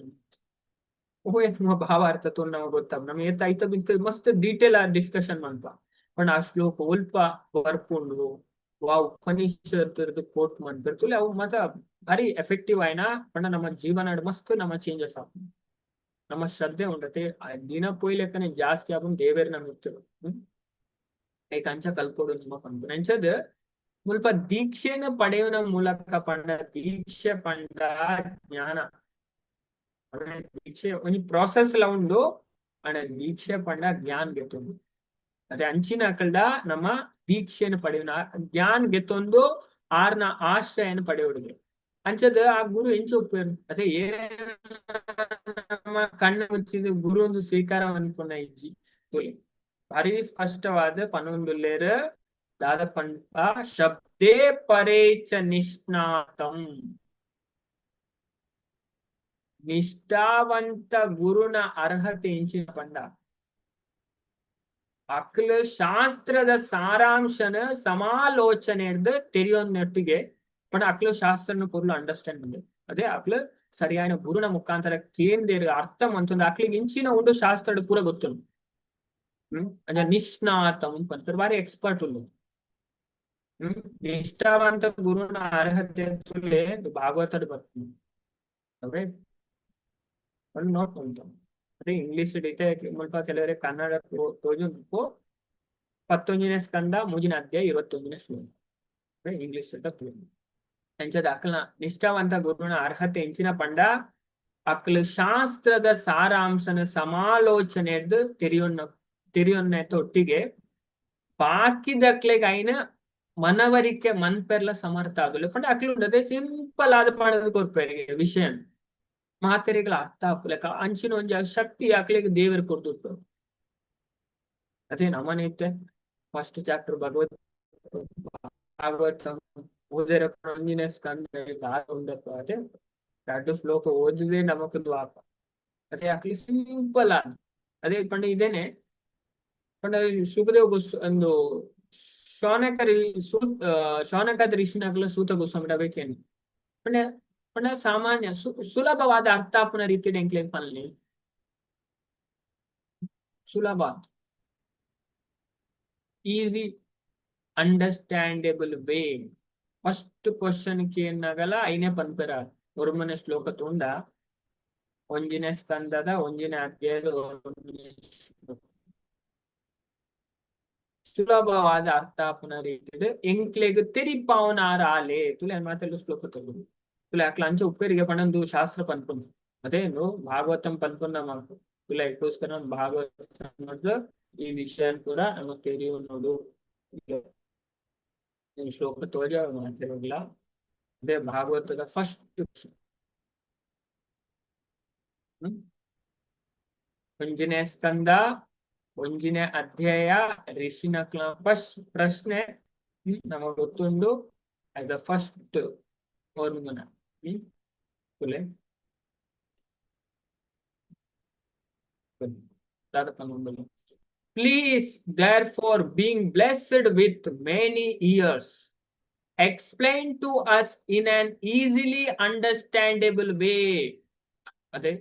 ಹೂವೇ ನಮ್ಮ ಭಾವಾರ್ಥ ತುಲ್ ನಮಗೆ ಗೊತ್ತಾಗ ನಮಗೆ ಏತ ಐತ ಬಿತ್ತು ಮಸ್ತ್ ಡೀಟೇಲ್ ಆ ಡಿಸ್ಕಷನ್ ಮನ್ಪ. ಪಂಡ ಆ ಶ್ಲೋಕ ಒಲ್ಪ ಬರ್ಪುಂಡು, ವಾ ಉಪನಿಷತ್ ಕೋಟ್ ಮನ್ಪೆರ್ ತುಲೆ, ಅವು ಮತ ಭಾರಿ ಎಫೆಕ್ಟಿವ್ ಆಯ್ನ. ಪಂಡ ನಮ್ಮ ಜೀವನ ಮಸ್ತ್ ನಮ್ಮ ಚೇಂಜಸ್ ಆಪುಂಡು, ನಮ್ಮ ಶ್ರದ್ಧೆ ಉಂಡತೆ ದಿನ ಪೋಯ್ಲೆಕ್ಕನೆ ಜಾಸ್ತಿ ಆಪುಂಡು ದೇವೆರ್ ನಮ್ಮ ಮಿತ್ತ್. ಐಕ್ ಅಂಚ ಕಲ್ಪೊಡು ನಮ್ಮ ಪನ್ಪುನ. ಅಂಚದ್ ಮುಲ್ಪ ದೀಕ್ಷೆನ ಪಡೆಯುವ ಮೂಲಕ ಪಂಡ, ದೀಕ್ಷೆ ಪಂಡ ಜ್ಞಾನ. ದೀಕ್ಷೆ ಒಂಜಿ ಪ್ರಾಸೆಸ್ ಲ ಉಂಡು, ಅಂಡ ದೀಕ್ಷೆ ಪಂಡ ಜ್ಞಾನ ಗೆತ್ತೊಂದು. ಅದೇ ಅಂಚಿನ ಅಕಲ್ಡ ನಮ್ಮ ದೀಕ್ಷೆಯನ್ನು ಪಡೆಯುವ ಜ್ಞಾನ ಗೆತ್ತೊಂದು ಆರ್ನ ಆಶ್ರಯನ ಪಡೆಯುವುದಿಗೆ. ಅಂಚದ ಆ ಗುರು ಎಂಚ ಉಪ್ಪೇರು? ಅದೇ ನಮ್ಮ ಕಣ್ಣು ಮುಚ್ಚಿದ ಗುರು ಒಂದು ಸ್ವೀಕಾರ ಅನ್ಕೊಂಡ ಇಜ್ಜಿ ತುಲೆ. ಭಾರಿ ಸ್ಪಷ್ಟವಾದ ಪನೊಂದುಲ್ಲೇರ್. ದಾದ ಪಂಡ, ಶಬ್ದೇ ಪರೇಚ ನಿಷ್ಣಾತಂ. ನಿಷ್ಠಾವಂತ ಗುರುನ ಅರ್ಹತೆ ಎಂಚಿನ ಪಂಡ, ಅಕ್ಲ ಶಾಸ್ತ್ರದ ಸಾರಾಂಶನ ಸಮಾಲೋಚನೆ ತೆರಿಯೊಂದೊಟ್ಟಿಗೆ ಪಂಡ ಅಕ್ಲು ಶಾಸ್ತ್ರನ ಪೊರ್ಲು ಅಂಡರ್ಸ್ಟ್ಯಾಂಡ್ ಬಂದೆ. ಅದೇ ಅಕ್ಲು ಸರಿಯಾದ ಗುರುನ ಮುಖಾಂತರ ಕೇಂದ್ರ ಅರ್ಥ ಮಂತೊಂದು ಅಕ್ಲಿಗೆ ಇಂಚಿನ ಉಂಡು ಶಾಸ್ತ್ರದ ಪೂರ ಗೊತ್ತುಂಡು. ಅಂಚ ನಿಷ್ಣಾತಂ ಪನ್ಪೆರ್, ಬಾರಿ ಎಕ್ಸ್ಪರ್ಟ್ ಉಲ್ಲು. ನಿಷ್ಠಾವಂತ ಗುರುನ ಅರ್ಹತೆ ತುಲೆ ಭಾಗವತಡ್ ಬರ್ಪುಂಡು. ಓಕೆ, ಒಂದು ನೋಟ್ ಉಂಟು. ಅದೇ ಇಂಗ್ಲಿಷ್ ಇತ್ತೆ ಮುಲ್ಪ ಕೆಲವರೆ ಕನ್ನಡ ತೋಜುಂಡು. 11ನೇ ಸ್ಕಂದ, 3ನೇ ಅಧ್ಯಾಯ, 21ನೇ ಶ್ಲೋಕ ಇಂಗ್ಲಿಷ್. ಅಂಚದ ಅಕ್ಲ್ನ ನಿಷ್ಠಾವಂತ ಗುರುನ ಅರ್ಹತೆ ಎಂಚಿನ ಪಂಡ, ಅಕ್ಲು ಶಾಸ್ತ್ರದ ಸಾರಾಂಶನ ಸಮಾಲೋಚನೆಡ್ದ್ ತೆರಿಯೊನ್ನ ತೆರಿಯೊನ್ನೆತ ಒಟ್ಟಿಗೆ ಬಾಕಿದಕ್ಲೆಗ್ ಐನ ಮನವರಿಕೆ ಮನ್ಪೆರ್ಲ ಸಮರ್ಥ ಆಗುಲ್ಲ. ಪಂಡ ಅಕ್ಲು ಉಂಡದೆ ಸಿಂಪಲ್ ಆದ ಪಂಡದ್ ಕೊರ್ಪೆರ್ ವಿಷಯ, ಮಾತೆರೆಗ್ಲ ಅರ್ಥ ಆಪುಲೆಕ. ಅಂಚಿನ ಒಂಜಿ ಶಕ್ತಿ ಅಕ್ಲೆಗ್ ದೇವೆರ್ ಕೊರ್ದು. ಅದೇ ನಮನ ಇತ್ತೆ ಫಸ್ಟ್ ಚಾಪ್ಟರ್ ಭಗವತ್ ಭಾಗವತ ಓದೆರ ಒಂಜಿನ ಸ್ಕಂದ ಉಂಡಪ್ಪ. ಅದೇ ರಡ್ಡು ಶ್ಲೋಕ ಓದಿದೆ ನಮಕ್ ದ್ವಾಪ. ಅದೇ ಅಕ್ಲಿ ಸಿಂಪಲ್ ಆದ್. ಅದೇ ಪಂಡ ಇದೇನೆ ಪಂಡ ಸುಖದೇವ್ ಗೋಸ್ ಒಂದು ಶೌನಕ ಶೌನಕಾದ ಋಷಿನಕ್ಲ ಸೂತ ಗೋಸ್ವಾಮಿ ಬೇಕೇನು ಪಂಡ, ಪಂಡ ಸಾಮಾನ್ಯ ಸುಲಭವಾದ ಅರ್ಥಾಪುನ ರೀತಿ ಎಂಕ್ಲೆಗ್ ಪನ್ಲಿ ಸುಲಭ, easy understandable way. First question ಕೇನ್ನಗಲ ಐನೇ ಪನ್ಪೆರ. ಒರ್ಮನೆ ಶ್ಲೋಕ ತುಂಡ, ಒಂಜಿನ ಸ್ಕಂದದ ಒಂಜಿನ ಅಧ್ಯಾಯದ ಒಂಜನೇ ಶ್ಲೋಕ. ಸುಲಭವಾದ ಅರ್ಥಾಪುನ ರೀತಿಡ್ ಎಂಕ್ಲೆಗ್ ತೆರಿಪಾವನಾರ ಆಲೆ ತುಲೆ ಮಾತೆಲ್ಲ ಶ್ಲೋಕ ತಗೊಂಡು ತುಲೆ. ಅಕ್ಲ ಅಂಚ ಉಪ್ಪೇರಿಗೆ ಪಂಡಂದು ಶಾಸ್ತ್ರ ಪನ್ಪುಂಡು. ಅದೇನು ಭಾಗವತಂ ಪನ್ಪುನ ಮಾತು ತುಲೆ. ಐಕೋಸ್ಕರ ಭಾಗವತ ಈ ವಿಷಯ ಕೂಡ ನಮಗ್ ತೆರಿಯುನ್ನೋದು. ಈ ಶ್ಲೋಕ ತೋಜ ಮಾತಿರಲ್ಲ. ಅದೇ ಭಾಗವತದ ಫಸ್ಟ್ ಒಂಜಿನೇ ಸ್ಕಂದ, ಒಂಜಿನೇ ಅಧ್ಯಾಯ, ಋಷಿನಕ್ಲ ಫಸ್ಟ್ ಪ್ರಶ್ನೆ. ನಮಗ್ ಗೊತ್ತುಂಡು ಆಸ್ ಅ ಫಸ್ಟ್ ಒರ್ಮುನ. ತುಲೆ ದಾದ ಪನೊಂದುಲ್ಲ. Please, therefore, being blessed with many years, explain to us in an easily understandable way. ಅದೇ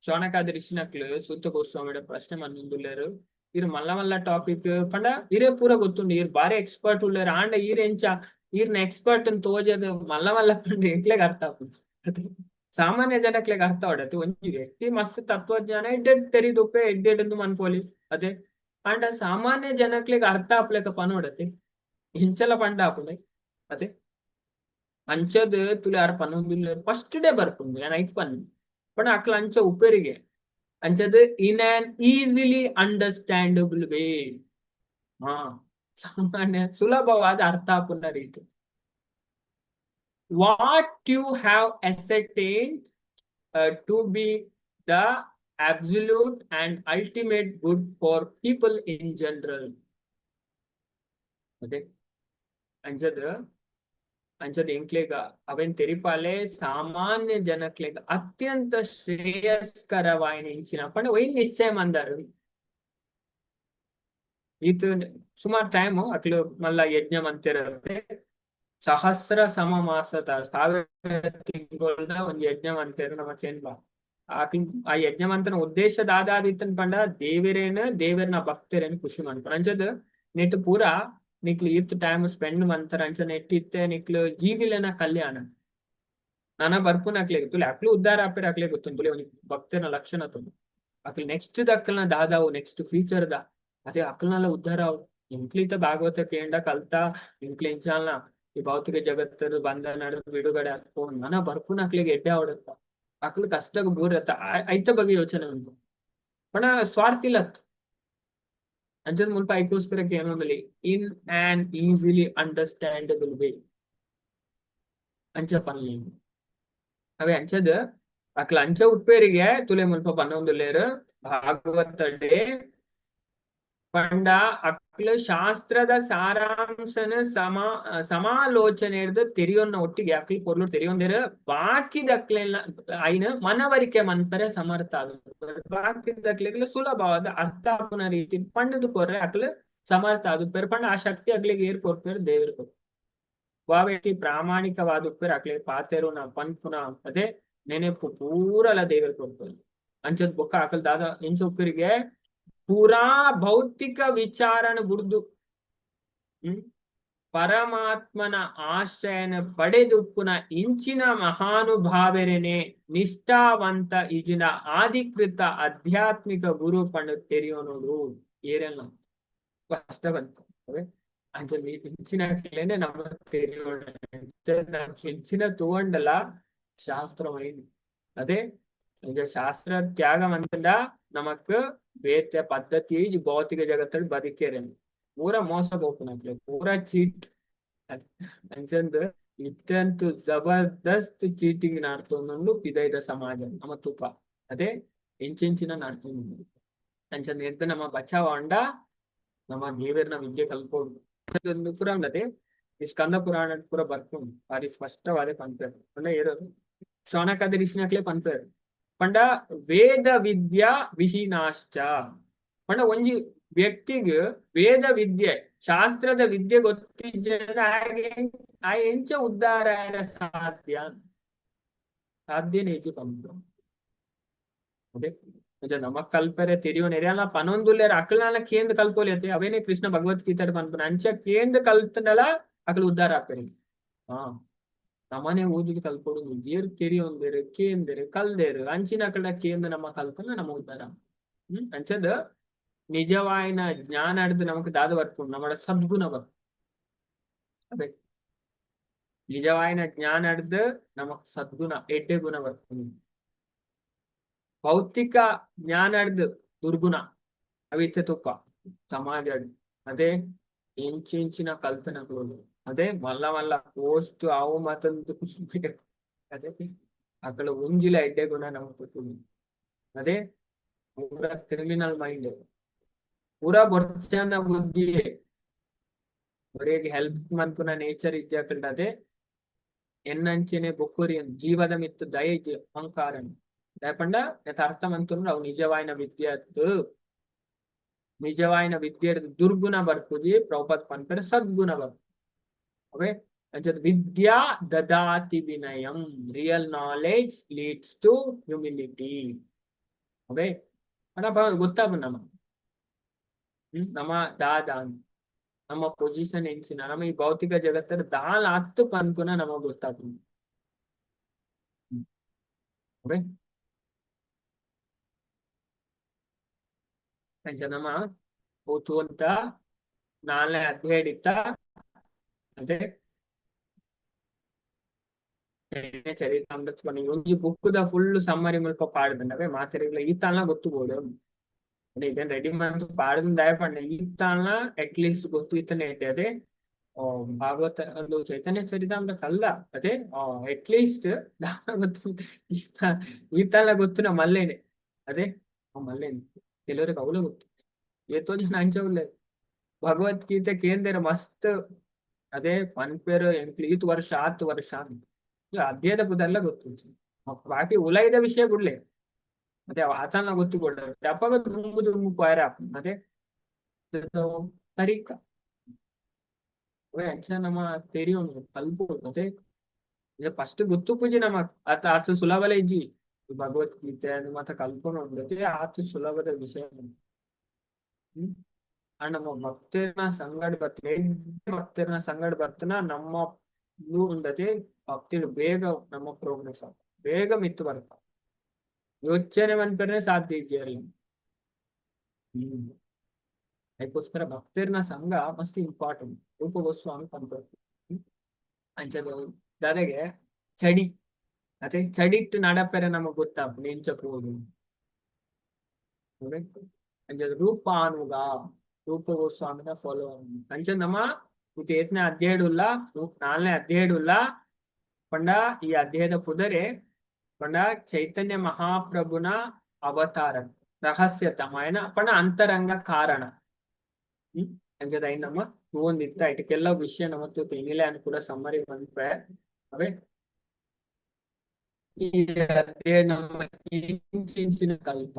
ಶೌನಕಾದಿ ಋಷಿನಕ್ಲು ಸೂತ ಗೋಸ್ವಾಮಿಡ ಪ್ರಶ್ನೆ ಮಂದುಲ್ಲೇರು. ಇರ್ ಮಲ್ಲ ಮಲ್ಲ ಟಾಪಿಕ್ ಪಂಡ ಇರೇ ಪೂರ ಗೊತ್ತುಂಡು, ಇರ್ ಬಾರಿ ಎಕ್ಸ್ಪರ್ಟ್ ಉಲ್ಲೇರು. ಆಂಡ ಈರ್ ಎಂಚ ಈರ್ನ ಎಕ್ಸ್ಪರ್ಟ್ ಅಂತ ತೋಜದು ಮಲ್ಲ ಮಲ್ಲ ಪಂಡ ಎಂಕ್ಲೆಗ್ ಅರ್ಥ ಆಪುಂಡು. ಅದೇ ಸಾಮಾನ್ಯ ಜನಕ್ಲೆಗ್ ಅರ್ಥ ಆವಡತ್ತೆ. ಒಂಜಿ ವ್ಯಕ್ತಿ ಮಸ್ತ್ ತತ್ವಜ್ಞಾನ ಎಡ್ಡೆಡ್ ತೆರಿದುಪ್ಪೆ, ಎಡ್ಡೆಡ್ ಮನ್ಪೊಲಿ. ಅದೇ ಆಂಡ ಸಾಮಾನ್ಯ ಜನಕ್ಲೆಗ್ ಅರ್ಥ ಆಪ್ಲೆಕ ಪನೋಡತ್ತೆ, ಇಂಚಲ ಪಂಡ ಆಪುಂಡೆ. ಅದೇ ಅಂಚದ್ ತುಲೆ ಆರ್ ಪನೊಂದುಲ್ಲೆರ್. ಫಸ್ಟ್ ಡೇ ಬರ್ಪುಂಡು, ಯಾನ್ ಐಕ್ ಪನ್ನೆ. ಪಂಡ ಅಕ್ಲ ಅಂಚ ಉಪ್ಪೆರಿಗೆ. ಅಂಚದ್ in an easily understandable way. ಹಾ, ಸಾಮಾನ್ಯ ಸುಲಭವಾದ ಅರ್ಥ ಆಪುನ ರೀತಿ. What you have ascertained to be the absolute and ultimate good for people in general. ಅದೇ ಅಂಚದ ಅಂಚದ ಎಂಕ್ಲೆಗ ಅವೆನ್ ತೆರಿಪಾಲೆ ಸಾಮಾನ್ಯ ಜನಕ್ಲೆಗ ಅತ್ಯಂತ ಶ್ರೇಯಸ್ಕರವಾಯಿನ ಇಂಚಿನ ಪಂಡ ಒಯ್ನ್ ನಿಶ್ಚಯ ಮಂದಾರು. ಈತ ಸುಮಾರು ಟೈಮ್ ಅಕ್ಲು ಮಲ್ಲ ಯಜ್ಞ ಮಂತಿರತ್ತೆ. ಸಹಸ್ರ ಸಮ ಮಾಸದ, 1000 ತಿಂಗಳದ ಒಂದು ಯಜ್ಞ ಮಂತೇರು ನಮ್ಮ ಕೇನ್ಬಾ. ಆ ಯಜ್ಞ ಮಂತನ ಉದ್ದೇಶ ದಾದಾದಿತ್ತನ್ ಪಂಡ ದೇವರೇನ ದೇವರನ ಭಕ್ತರೇನು ಖುಷಿ ಮಾಡ್ತಾರೆ. ಅಂಚದ ನೆಟ್ ಪೂರಾ ನಿಕ್ಲು ಈತ್ ಟೈಮ್ ಸ್ಪೆಂಡ್ ಮಂತರ. ಅಂಚ ನೆಟ್ ಇತ್ತೆ ನಿಕ್ಲು ಜೀವಿಲೆನ ಕಲ್ಯಾಣ ನಾನ ಬರ್ಪುನ ಅಕ್ಲೆಗ್ ತುಲೆ ಅಕ್ಲು ಉದ್ಧಾರ ಆಪೇರ. ಅಕ್ಲೆ ಗೊತ್ತುಂಡು ತುಲೆ ಒಂಜಿ ಭಕ್ತನ ಲಕ್ಷಣ ತುಲು. ಅಕ್ಲು ನೆಕ್ಸ್ಟ್ ದಕ್ಕಲ್ನ ದಾದಾವು, ನೆಕ್ಸ್ಟ್ ಫ್ಯೂಚರ್ the ಅದೇ ಅಕ್ಲ್ನಲ್ಲ ಉದ್ಧಾರ ಅವು. ಎಂಕ್ಲಿತ ಭಾಗವತ ಕೇಂಡ ಕಲ್ತಾ ಎಂಕ್ಲು ಇಂಚಾಲ್ನ ಈ ಭೌತಿಕ ಜಗತ್ತದ ಬಂಧನ ಬಿಡುಗಡೆ ಆಗ್ಪೋ ನನ ಬರ್ಪುನ ಅಕ್ಲಿಗೆ ಎಡ್ಡೆ ಆವಡತ್ತ, ಅಕ್ಲು ಕಷ್ಟಕ್ಕೆ ಬೂರತ್ತ, ಐತ ಬಗ್ಗೆ ಯೋಚನೆ ಉಂಟು ಪಣ ಸ್ವಾರ್ಥಿಲತ್. ಅಂಚದ ಮುಲ್ಪ ಐಕೋಸ್ಕರ ಏನೊಂದಲ್ಲಿ in an easily understandable way ಅಂಚ ಪನ್ಲಿ. ಅವೇ ಅಂಚದ ಅಕ್ಲ ಅಂಚ ಉಪ್ಪೇರಿಗೆ ತುಲೆ ಮುಲ್ಪ ಪನ್ನೊಂದುಲ್ಲೇರು ಭಾಗವತಡೆ. ಪಂಡ ಅಕ್ಲು ಶಾಸ್ತ್ರದ ಸಾರಾಂಶನ ಸಮಾಲೋಚನೆ ಹಿಡ್ದು ತೆರಿಯೊನ್ನ ಒಟ್ಟಿಗೆ ಅಕ್ಲು ಪೊರ್ಲು ತೆರಿಯೊಂದಿರು. ಬಾಕಿದಕ್ಲೆಲ್ಲ ಐನ ಮನವರಿಕೆ ಮನ್ಪರೆ ಸಮರ್ಥ ಆದು ಬಾಕಿದಕ್ಲೆಗ್ಲ ಸುಲಭವಾದ ಅರ್ಥ ಆಪುನ ರೀತಿ ಪಂಡದು ಕೊರ್ರೆ ಅಕ್ಲು ಸಮರ್ಥ ಅದು ಪೆರ್. ಪಂಡ ಆ ಶಕ್ತಿ ಅಕ್ಲಿಗೆ ಏರ್ ಕೊರ್ಪೇರು? ದೇವರು ಕೊರ್ಪೇರು. ವಾವೇತಿ ಪ್ರಾಮಾಣಿಕವಾದ ಉಪ್ಪೇರು ಅಕ್ಲಿಗೆ ಪಾತೆರುನ ಪನ್ಪುನ ಅದೇ ನೆನೆಪು ಪೂರಲ ದೇವರು ಕೊರ್ಪೇರು. ಅಂಚದ್ ಬೊಕ್ಕ ಅಕಲ್ ದಾದ ಎಂಚ ಉಪ್ಪರಿಗೆ? ಪೂರಾ ಭೌತಿಕ ವಿಚಾರನ ಬುಡ್ದು ಪರಮಾತ್ಮನ ಆಶ್ರಯನ ಪಡೆದುಪ್ಪುನ ಇಂಚಿನ ಮಹಾನುಭಾವರೇನೆ ನಿಷ್ಠಾವಂತ ಇಜಿನ ಆಧಿಕೃತ ಆಧ್ಯಾತ್ಮಿಕ ಗುರು ಪಂಡ ತೆರಿಯೋನೋಡು ಏರೆಲ್ಲ ಕಷ್ಟ ಬಂತು. ಅಂಚ ಇಂಚಿನ ನಮ್ಮ ತೆರಿಯೋಣ. ಇಂಚಿನ ತೂವಂಡಲ ಶಾಸ್ತ್ರಮೈನ್. ಅದೇ ಈಗ ಶಾಸ್ತ್ರ ತ್ಯಾಗ ಮಂತಂಡ ನಮಕ್ ಬೇತೆ ಪದ್ಧತಿ ಭೌತಿಕ ಜಗತ್ತಲ್ಲಿ ಬದುಕೇರೇನು ಪೂರ ಮೋಸ ಪೋಪುನಕ್ಲೆ, ಪೂರ ಚೀಟ್. ಅಂಚಂದ್ ಇತ್ತಂತೂ ಜಬರ್ದಸ್ತ್ ಚೀಟಿಂಗ್ ನಡ್ತೊಂದುಂಡು ಪಿದೈದ ಸಮಾಜ ನಮ್ಮ ತುಪ. ಅದೇ ಇಂಚಿಂಚಿನ ನಡ್ತೊಂದುಂಡು. ಅಂಚಂದ್ ಎಡ್ದ್ ನಮ್ಮ ಬಚಾವ್ ಅಂಡ ನಮ್ಮ ದೇವೆರ್ನ ವಿದ್ಯೆ ಕಲ್ಪೊಡು. ಪೂರ ಉಂಡತೆ ಈ ಸ್ಕಂದ ಪುರಾಣ ಪೂರ ಬರ್ಪುಂಡು. ಬಾರಿ ಸ್ಪಷ್ಟವಾದ ಪನ್ಪೆರ್ ಪಂಡ ಏರು? ಶೌನಕಾದಿ ಋಷಿನಕ್ಲೆ ಪನ್ಪೆರ್. ಪಂಡ ವೇದ ವಿದ್ಯಾ ವಿಹೀನಾಶ್ಚ ಪಂಡ ಒಂಜಿ ವ್ಯಕ್ತಿಗ್ ವೇದ ವಿದ್ಯೆ, ಶಾಸ್ತ್ರದ ವಿದ್ಯೆ ಗೊತ್ತಿಜ್ಜಂಡ ಆ ಎಂಚ ಉದ್ಧಾರ ಸಾಧ್ಯ? ಸಾಧ್ಯನೇ ಇಜ್ಜಿ ಪನ್ಪು. ಅದೇ ನಮ್ಮ ಕಲ್ಪರೆ ತೆರಿಯೋನೆರೆ ಅಲ್ಲ ಪನೊಂದುಲ್ಲೇರ. ಅಕ್ಲ್ನಾಲ ಕೇಂದ್ರ ಕಲ್ಪೊಲಿ. ಅವೇನೆ ಕೃಷ್ಣ ಭಗವದ್ಗೀತೆ ಪನ್ಪುನ. ಅಂಚ ಕೇಂದ್ರ ಕಲ್ತಂಡಲ ಅಕ್ಲು ಉದ್ಧಾರ ಆಪೆರ್. ಹಾ, ನಮನೆ ಓದುದು ಕಲ್ಪೊಡು. ಏರ್ ತೆರಿಯೊಂದೆರ್, ಕೇಂದೆರ್, ಕಲ್ದೇರ್, ಅಂಚಿನ ಅಕಲ್ಡ ಕೇಂದ್ರ ನಮ್ಮ ಕಲ್ಪನ ನಮ್ಮ ಉದ್ಧಾರ. ಅಂಚದ ನಿಜವಾಯಿನ ಜ್ಞಾನ ಹಿಡ್ದು ನಮಕ್ ದಾದ ಬರ್ಪುಂಡು? ನಮ್ಮಡ ಸದ್ಗುಣ ಬರ್ಪುಂಡು. ಅದೇ ನಿಜವಾಯಿನ ಜ್ಞಾನ ಹಿಡ್ದು ನಮಕ್ ಸದ್ಗುಣ, ಎಡ್ಡೆ ಗುಣ ಬರ್ಪುಂಡು. ಭೌತಿಕ ಜ್ಞಾನ ಹಿಡ್ದು ದುರ್ಗುಣ ಅವಿತ್ತೆ ತುಪ್ಪ ಸಮಾಜ. ಅದೇ ಇಂಚಿಂಚಿನ ಕಲ್ತನಗಳು, ಅದೇ ಮಲ್ಲ ಮಲ್ಲ ಪೋಸ್ಟ್ ಅವು ಮತ್ತೊಂದು. ಅದೇ ಅಕಲ ಒಂಜಿಲ ಎಡ್ಡೆ ಗುಣ ನಮಕ್. ಅದೇ ಪೂರ ಕ್ರಿಮಿನಲ್ ಮೈಂಡ್, ಪೂರಾ ಬೊರ್ಚನ ಬುದ್ಧಿ, ಒರೆಗ್ ಹೆಲ್ಪ್ ಮನ್ಪುನ ನೇಚರ್ ಇಜ್ಜಿ ಅಕಲ್ಡ. ಅದೇ ಎನ್ನಂಚನೆ ಬೊಕ್ಕೊರಿಯನ್ ಜೀವದ ಮಿತ್ತು ದಯ ಇಜ್ಜಿ, ಅಹಂಕಾರ. ದಾಯೆ ನೆತ್ತ ಅರ್ಥ ಮಂತುಂಡು ಅವು ನಿಜವಾಯಿನ ವಿದ್ಯೆ ಅತ್ತು. ನಿಜವಾಯಿನ ವಿದ್ಯೆ ದುರ್ಗುಣ ಬರ್ಪುಜಿ. ಪ್ರಭುಪಾದ್ ಪನ್ಪೆರ್, ಸದ್ಗುಣ ಬರ್ಪು. ಓಕೆ, ಅಂಚದ ವಿದ್ಯಾ ದದಾತಿ ವಿನಯಂ. Real knowledge leads to humility. Okay, ಗೊತ್ತಾಪು ನಮ್ಮ ನಮ್ಮ ದಾದ, ನಮ್ಮ ಪೊಸಿಷನ್ ಎಂಚಿನ, ನಮ್ಮ ಈ ಭೌತಿಕ ಜಗತ್ತದ ದಾಲ್ ಅತ್ತು ಪನ್ಪುನ ನಮಗ್ ಗೊತ್ತಾಪುಂಡು. ಓಕೆ, ಅಂಚ ನಮ್ಮ ಓತುವಂತ ನಾಲ್ನೇ ಅಧ್ಯಾಯ ಇತ್ತ. ಅದೇ ಚರಿತಾಮೃತ ಪನ್ನಿ ಒಂಜಿ ಬುಕ್ ದ ಫುಲ್ ಸಮ್ಮರಿ ಮುಲ್ಪ ಪಾಡ್ದಂಡ ಮಾತೆರೆಗ್ಲ ಈತಾಲ್ನ ಗೊತ್ತು ಬೋಡು. ಇದನ್ ರೆಡಿ ಮಂತ್ ಪಾಡ್ದು ದಯ ಪಂಡ ಈತಾಲ್ನ ಅಟ್ ಲೀಸ್ಟ್ ಗೊತ್ತು ಇತ್ತನೆ ಅದೇ ಭಾಗವತ ಒಂದು ಚೈತನ್ಯ ಚರಿತಾಮೃತ ಅಲ್ಲ, ಅದೇ ಅಟ್ ಲೀಸ್ಟ್ ಗೊತ್ತು ಈತಾಲ್ನ ಗೊತ್ತು ನಾ ಮಲ್ಲೇನೆ. ಅದೇ ಮಲ್ಲೇನೆ ಕೆಲವರಿಗೆ ಅವಳು ಗೊತ್ತು, ಏತೋ ಜನ ಅಂಚ ಉಲ್ಲೆರ್. ಭಗವದ್ಗೀತೆ ಕೇಂದ್ರ ಮಸ್ತ್ ಅದೇ ಪನ್ಪೆರ್ ಎಂಕ್ಲು ಈತ್ ವರ್ಷ ಆತ್ ವರ್ಷ ಅಧ್ಯಯದ ಪುದರ್ಲ ಗೊತ್ತು, ಬಾಕಿ ಉಲೈದ ವಿಷಯ ಬುಡ್ಲೆ. ಅದೇ ಆತನ ಗೊತ್ತು ಕೊಡ ಅಪ್ಪಗ ದುಂಬು ದುಂಬು ಪೋಯರ ಅದೇ ತರೀಕ ಅಂಚ ನಮ್ಮ ತೆರಿಯೊಂಡು ಕಲ್ಪೊಡು. ಅದೇ ಫಸ್ಟ್ ಗೊತ್ತು ಪೂಜೆ ನಮ್ಮ ಆತ ಆತ ಸುಲಭಲ ಇಜ್ಜಿ ಭಗವದ್ಗೀತೆ ಮಾತ ಕಲ್ಪೊನು ಆತ ಸುಲಭದ ವಿಷಯ. ನಮ್ಮ ಭಕ್ತರನ ಸಂಗಡ ಬರ್ತನ, ಭಕ್ತರನ ಸಂಗಡ ಬರ್ತನ ನಮ್ಮ ಉಂಡತೆ ಭಕ್ತಿಡು ಬೇಗ ನಮ್ಮ ಪ್ರೋಗ್ರೆಸ್ ಆಗ ಬೇಗ ಮಿತ್ತು ಬರ್ತ ಯೋಚನೆ ಮನ್ಪೆರೆ ಸಾಧ್ಯ ಇಜ್ಜಿ. ಅದಕ್ಕೋಸ್ಕರ ಭಕ್ತರನ ಸಂಘ ಮಸ್ತ್ ಇಂಪಾರ್ಟೆಂಟ್. ರೂಪ ಗೋಸ್ವಾಮಿ ಪನ್ಪೆರ್ ಅಂಚದ ದಾದೆಗೆ ಚಡಿ ಅದೇ ಚಡಿಟ್ಟು ನಡಪೆರೆ ನಮಗ್ ಗೊತ್ತಾಪುಂಡು ಎಂಚ ಪೋದು. ಅಂಚದ ರೂಪಾನುಗ ರೂಪ ಗೋಸ್ವಾಮಿನ ಫಾಲೋ ಅಂಚ ನಮ್ಮ ಇದು ಏತ್ನೇ ಅಧ್ಯಾಯ ಉಲ್ಲ, ನಾಲ್ನೇ ಅಧ್ಯಾಯ ಉಲ್ಲ ಪಂಡ ಈ ಅಧ್ಯಾಯದ ಪುದರೆ ಪಂಡ ಚೈತನ್ಯ ಮಹಾಪ್ರಭುನ ಅವತಾರ ರಹಸ್ಯ ತಮಾಯನ ಪಂಡ ಅಂತರಂಗ ಕಾರಣ. ಅಂಚದ ಐನ್ ನಮ್ಮ ತೂವೊಂದಿತ್ತ ಇಟ್ಕೆಲ್ಲ ವಿಷಯ ನಮ್ಮ ತೂತ ಇನಿಲೆ ಅನ್ ಕೂಡ ಸಮ್ಮರಿ ಮನ್ಪೆ. ಅವೇ ಈ ಅಧ್ಯಾಯ ನಮ್ಮ ಇಂಚಿಂಚಿನ ಕಲ್ಪ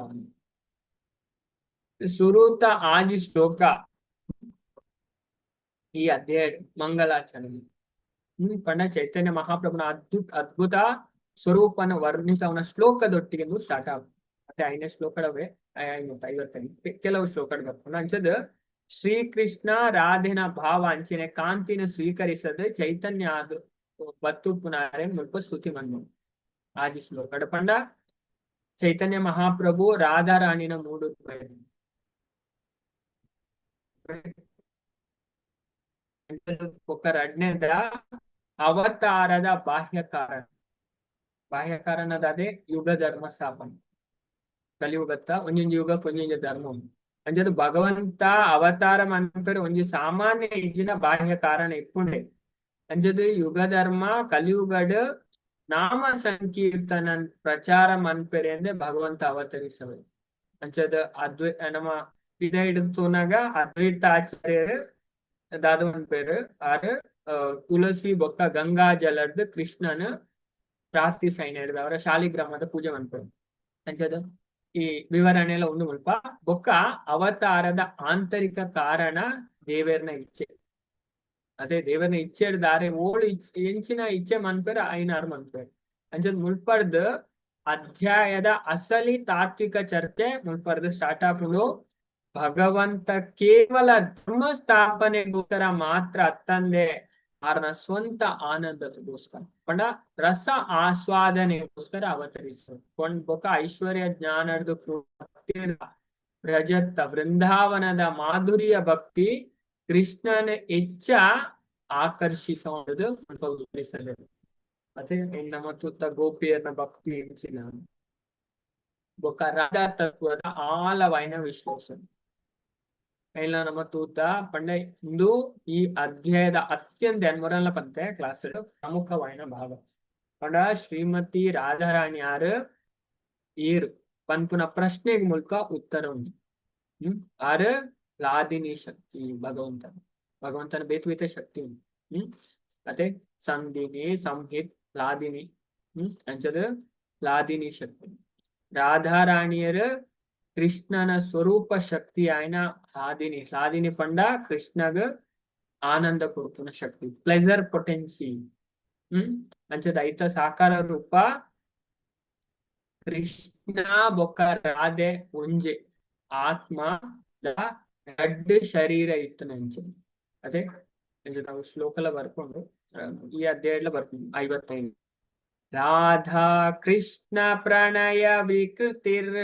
ಸುರೂತ ಆಜಿ ಶ್ಲೋಕ ಈ ಅಧ್ಯಾಯ ಮಂಗಲಾಚರಣೆ ಪಂಡ ಚೈತನ್ಯ ಮಹಾಪ್ರಭುನ ಅದ್ಭುತ ಅದ್ಭುತ ಸ್ವರೂಪನ ವರ್ಣಿಸವನ ಶ್ಲೋಕದೊಟ್ಟಿಗೆ ಸ್ಟಾರ್ಟ್ ಆಗ ಮತ್ತೆ ಐನೇ ಶ್ಲೋಕಡವೇ 55 ಕೆಲವು ಶ್ಲೋಕಡ್ ಬರ್ಪುಂಡು. ಅಂಚದ ಶ್ರೀಕೃಷ್ಣ ರಾಧೆನ ಭಾವ ಅಂಚಿನ ಕಾಂತಿನ ಸ್ವೀಕರಿಸದ ಚೈತನ್ಯ ಅದು ಬತ್ತುಪುನಾರೆ ಮುಲ್ಪ ಸ್ತುತಿ ಮನ್ನು ಆಜಿ ಶ್ಲೋಕಡ್ ಪಂಡ ಚೈತನ್ಯ ಮಹಾಪ್ರಭು ರಾಧಾರಾಣಿನ ಮೂಡು ಬೊಕ್ಕ ರಡ್ನೆದ ಅವತಾರದ ಬಾಹ್ಯ ಕಾರಣ, ಬಾಹ್ಯ ಕಾರಣದ ಅದೇ ಯುಗ ಧರ್ಮ ಸ್ಥಾಪನೆ. ಕಲಿಯುಗತ್ತ ಒಂಜೊಂಜಿ ಯುಗ ಒಂಜೊಂಜಿ ಧರ್ಮ ಅಂಚದ ಭಗವಂತ ಅವತಾರ ಮನ್ಪೆರೆ ಒಂಜಿ ಸಾಮಾನ್ಯ ಇಜ್ಜಿನ ಬಾಹ್ಯ ಕಾರಣ ಇಪ್ಪುಂಡೆ. ಅಂಚದ ಯುಗ ಧರ್ಮ ಕಲಿಯುಗಡ್ ನಾಮ ಸಂಕೀರ್ತನ ಪ್ರಚಾರ ಮನ್ಪೆರೆ ಅಂದ್ರೆ ಭಗವಂತ ಅವತರಿಸವೆ. ಅಂಚದ ಅದ್ವೈ ನಮ್ಮ ಪಿದೈಡ್ ತೂನಗ ಅದ್ವೈತ ಆಚಾರ್ಯರು ದಾದ ಮನ್ಪೆರ್ ಆರ್ ತುಳಸಿ ಬೊಕ್ಕ ಗಂಗಾ ಜಲರ್ದ್ ಕೃಷ್ಣನ್ ಪ್ರಾರ್ಥಿಸೈನ ಅವರ ಶಾಲಿಗ್ರಾಮದ ಪೂಜೆ ಮನ್ಪೆರ್. ಅಂಚದ ಈ ವಿವರಣೆ ಎಲ್ಲ ಉಂಡು ಮುಲ್ಪ. ಬೊಕ್ಕ ಅವತಾರದ ಆಂತರಿಕ ಕಾರಣ ದೇವೆರ್ನ ಇಚ್ಛೆ, ಅದೇ ದೇವರ್ನ ಇಚ್ಛೆ ದಾರೆ ಓಳು ಎಂಚಿನ ಇಚ್ಛೆ ಮನ್ಪೆರ್ ಐನಾರ್ ಮನ್ಪೆರ್. ಅಂಚದ ಮುಲ್ಪರ್ದ್ ಅಧ್ಯಾಯದ ಅಸಲಿ ತಾತ್ವಿಕ ಚರ್ಚೆ ಮುಲ್ಪರ್ದ್ ಸ್ಟಾರ್ಟ್ ಆಪುಂಡು. ಭಗವಂತ ಕೇವಲ ಧರ್ಮ ಸ್ಥಾಪನೆಗೋಸ್ಕರ ಮಾತ್ರ ಅತ್ತಂದೆ ಆರ್ನ ಸ್ವಂತ ಆನಂದಗೋಸ್ಕರ ಪಂಡ ರಸ ಆಸ್ವಾದನೆಗೋಸ್ಕರ ಅವತರಿಸ ಬೊಕ್ಕ ಐಶ್ವರ್ಯ ಜ್ಞಾನದ ರಜತ ವೃಂದಾವನದ ಮಾಧುರ್ಯ ಭಕ್ತಿ ಕೃಷ್ಣನ ಹೆಚ್ಚ ಆಕರ್ಷಿಸೋದು ಸ್ವಲ್ಪ ವಿವರಿಸಲು. ಮತ್ತೆ ನಮ್ಮ ತುತ್ತ ಗೋಪಿಯರ್ನ ಭಕ್ತಿ ಹೆಚ್ಚಿನ ಬೊಕ್ಕ ರಾಧಾ ತತ್ವದ ಆಳವಾಯಿನ ವಿಶ್ಲೇಷಣೆ ಐಲ ನಮ್ಮ ತೂತ ಪಂಡ ಇಂದು ಈ ಅಧ್ಯಾಯದ ಅತ್ಯಂತ ಎನ್ಮೊರಲ್ಲ ಪಂತೆ ಕ್ಲಾಸ್ ಪ್ರಮುಖವಾಯಿನ ಭಾಗ. ಪಂಡ ಶ್ರೀಮತಿ ರಾಧಾರಾಣಿ ಯಾರು ಏರು ಪನ್ಪುನ ಪ್ರಶ್ನೆಗೆ ಮೂಲಕ ಉತ್ತರ ಉಂಡು. ಆರು ಲಾದಿನಿ ಶಕ್ತಿ ಭಗವಂತ ಭಗವಂತನ ಬೇತೆ ಬೇತೆ ಶಕ್ತಿ ಉಂಡು. ಅದೇ ಸಂಧಿನಿ ಸಂಹಿತ್ ಲಾದಿನಿ ಅಂಚದ ಲಾದಿನಿ ಶಕ್ತಿ ರಾಧಾರಾಣಿಯರು ಕೃಷ್ಣನ ಸ್ವರೂಪ ಶಕ್ತಿ ಆಯ್ನ ಲಾದಿನಿ. ಲಾದಿನಿ ಪಂಡ ಕೃಷ್ಣಗ ಆನಂದ ಕೊರ್ಪುನ ಶಕ್ತಿ, ಪ್ಲೆಸರ್ ಪೊಟೆನ್ಸಿ. ಅಂಚದ ಐತ ಸಾಕಾರ ರೂಪ ಕೃಷ್ಣ ಬೊಕ್ಕ ರಾಧೆ ಒಂಜೆ ಆತ್ಮ ರಡ್ಡ್ ಶರೀರ ಇತ್ತನ ಅಂಚ. ಅದೇ ಅಂಚ ನಾವು ಶ್ಲೋಕಲ ಬರ್ಕೊಂಡು ಈ ಅಧ್ಯಾಯ ಬರ್ಕೊಂಡು 55. ರಾಧಾ ಕೃಷ್ಣ ಪ್ರಣಯ ವಿಕೃತಿರ್ಹಲಾದಿನಿ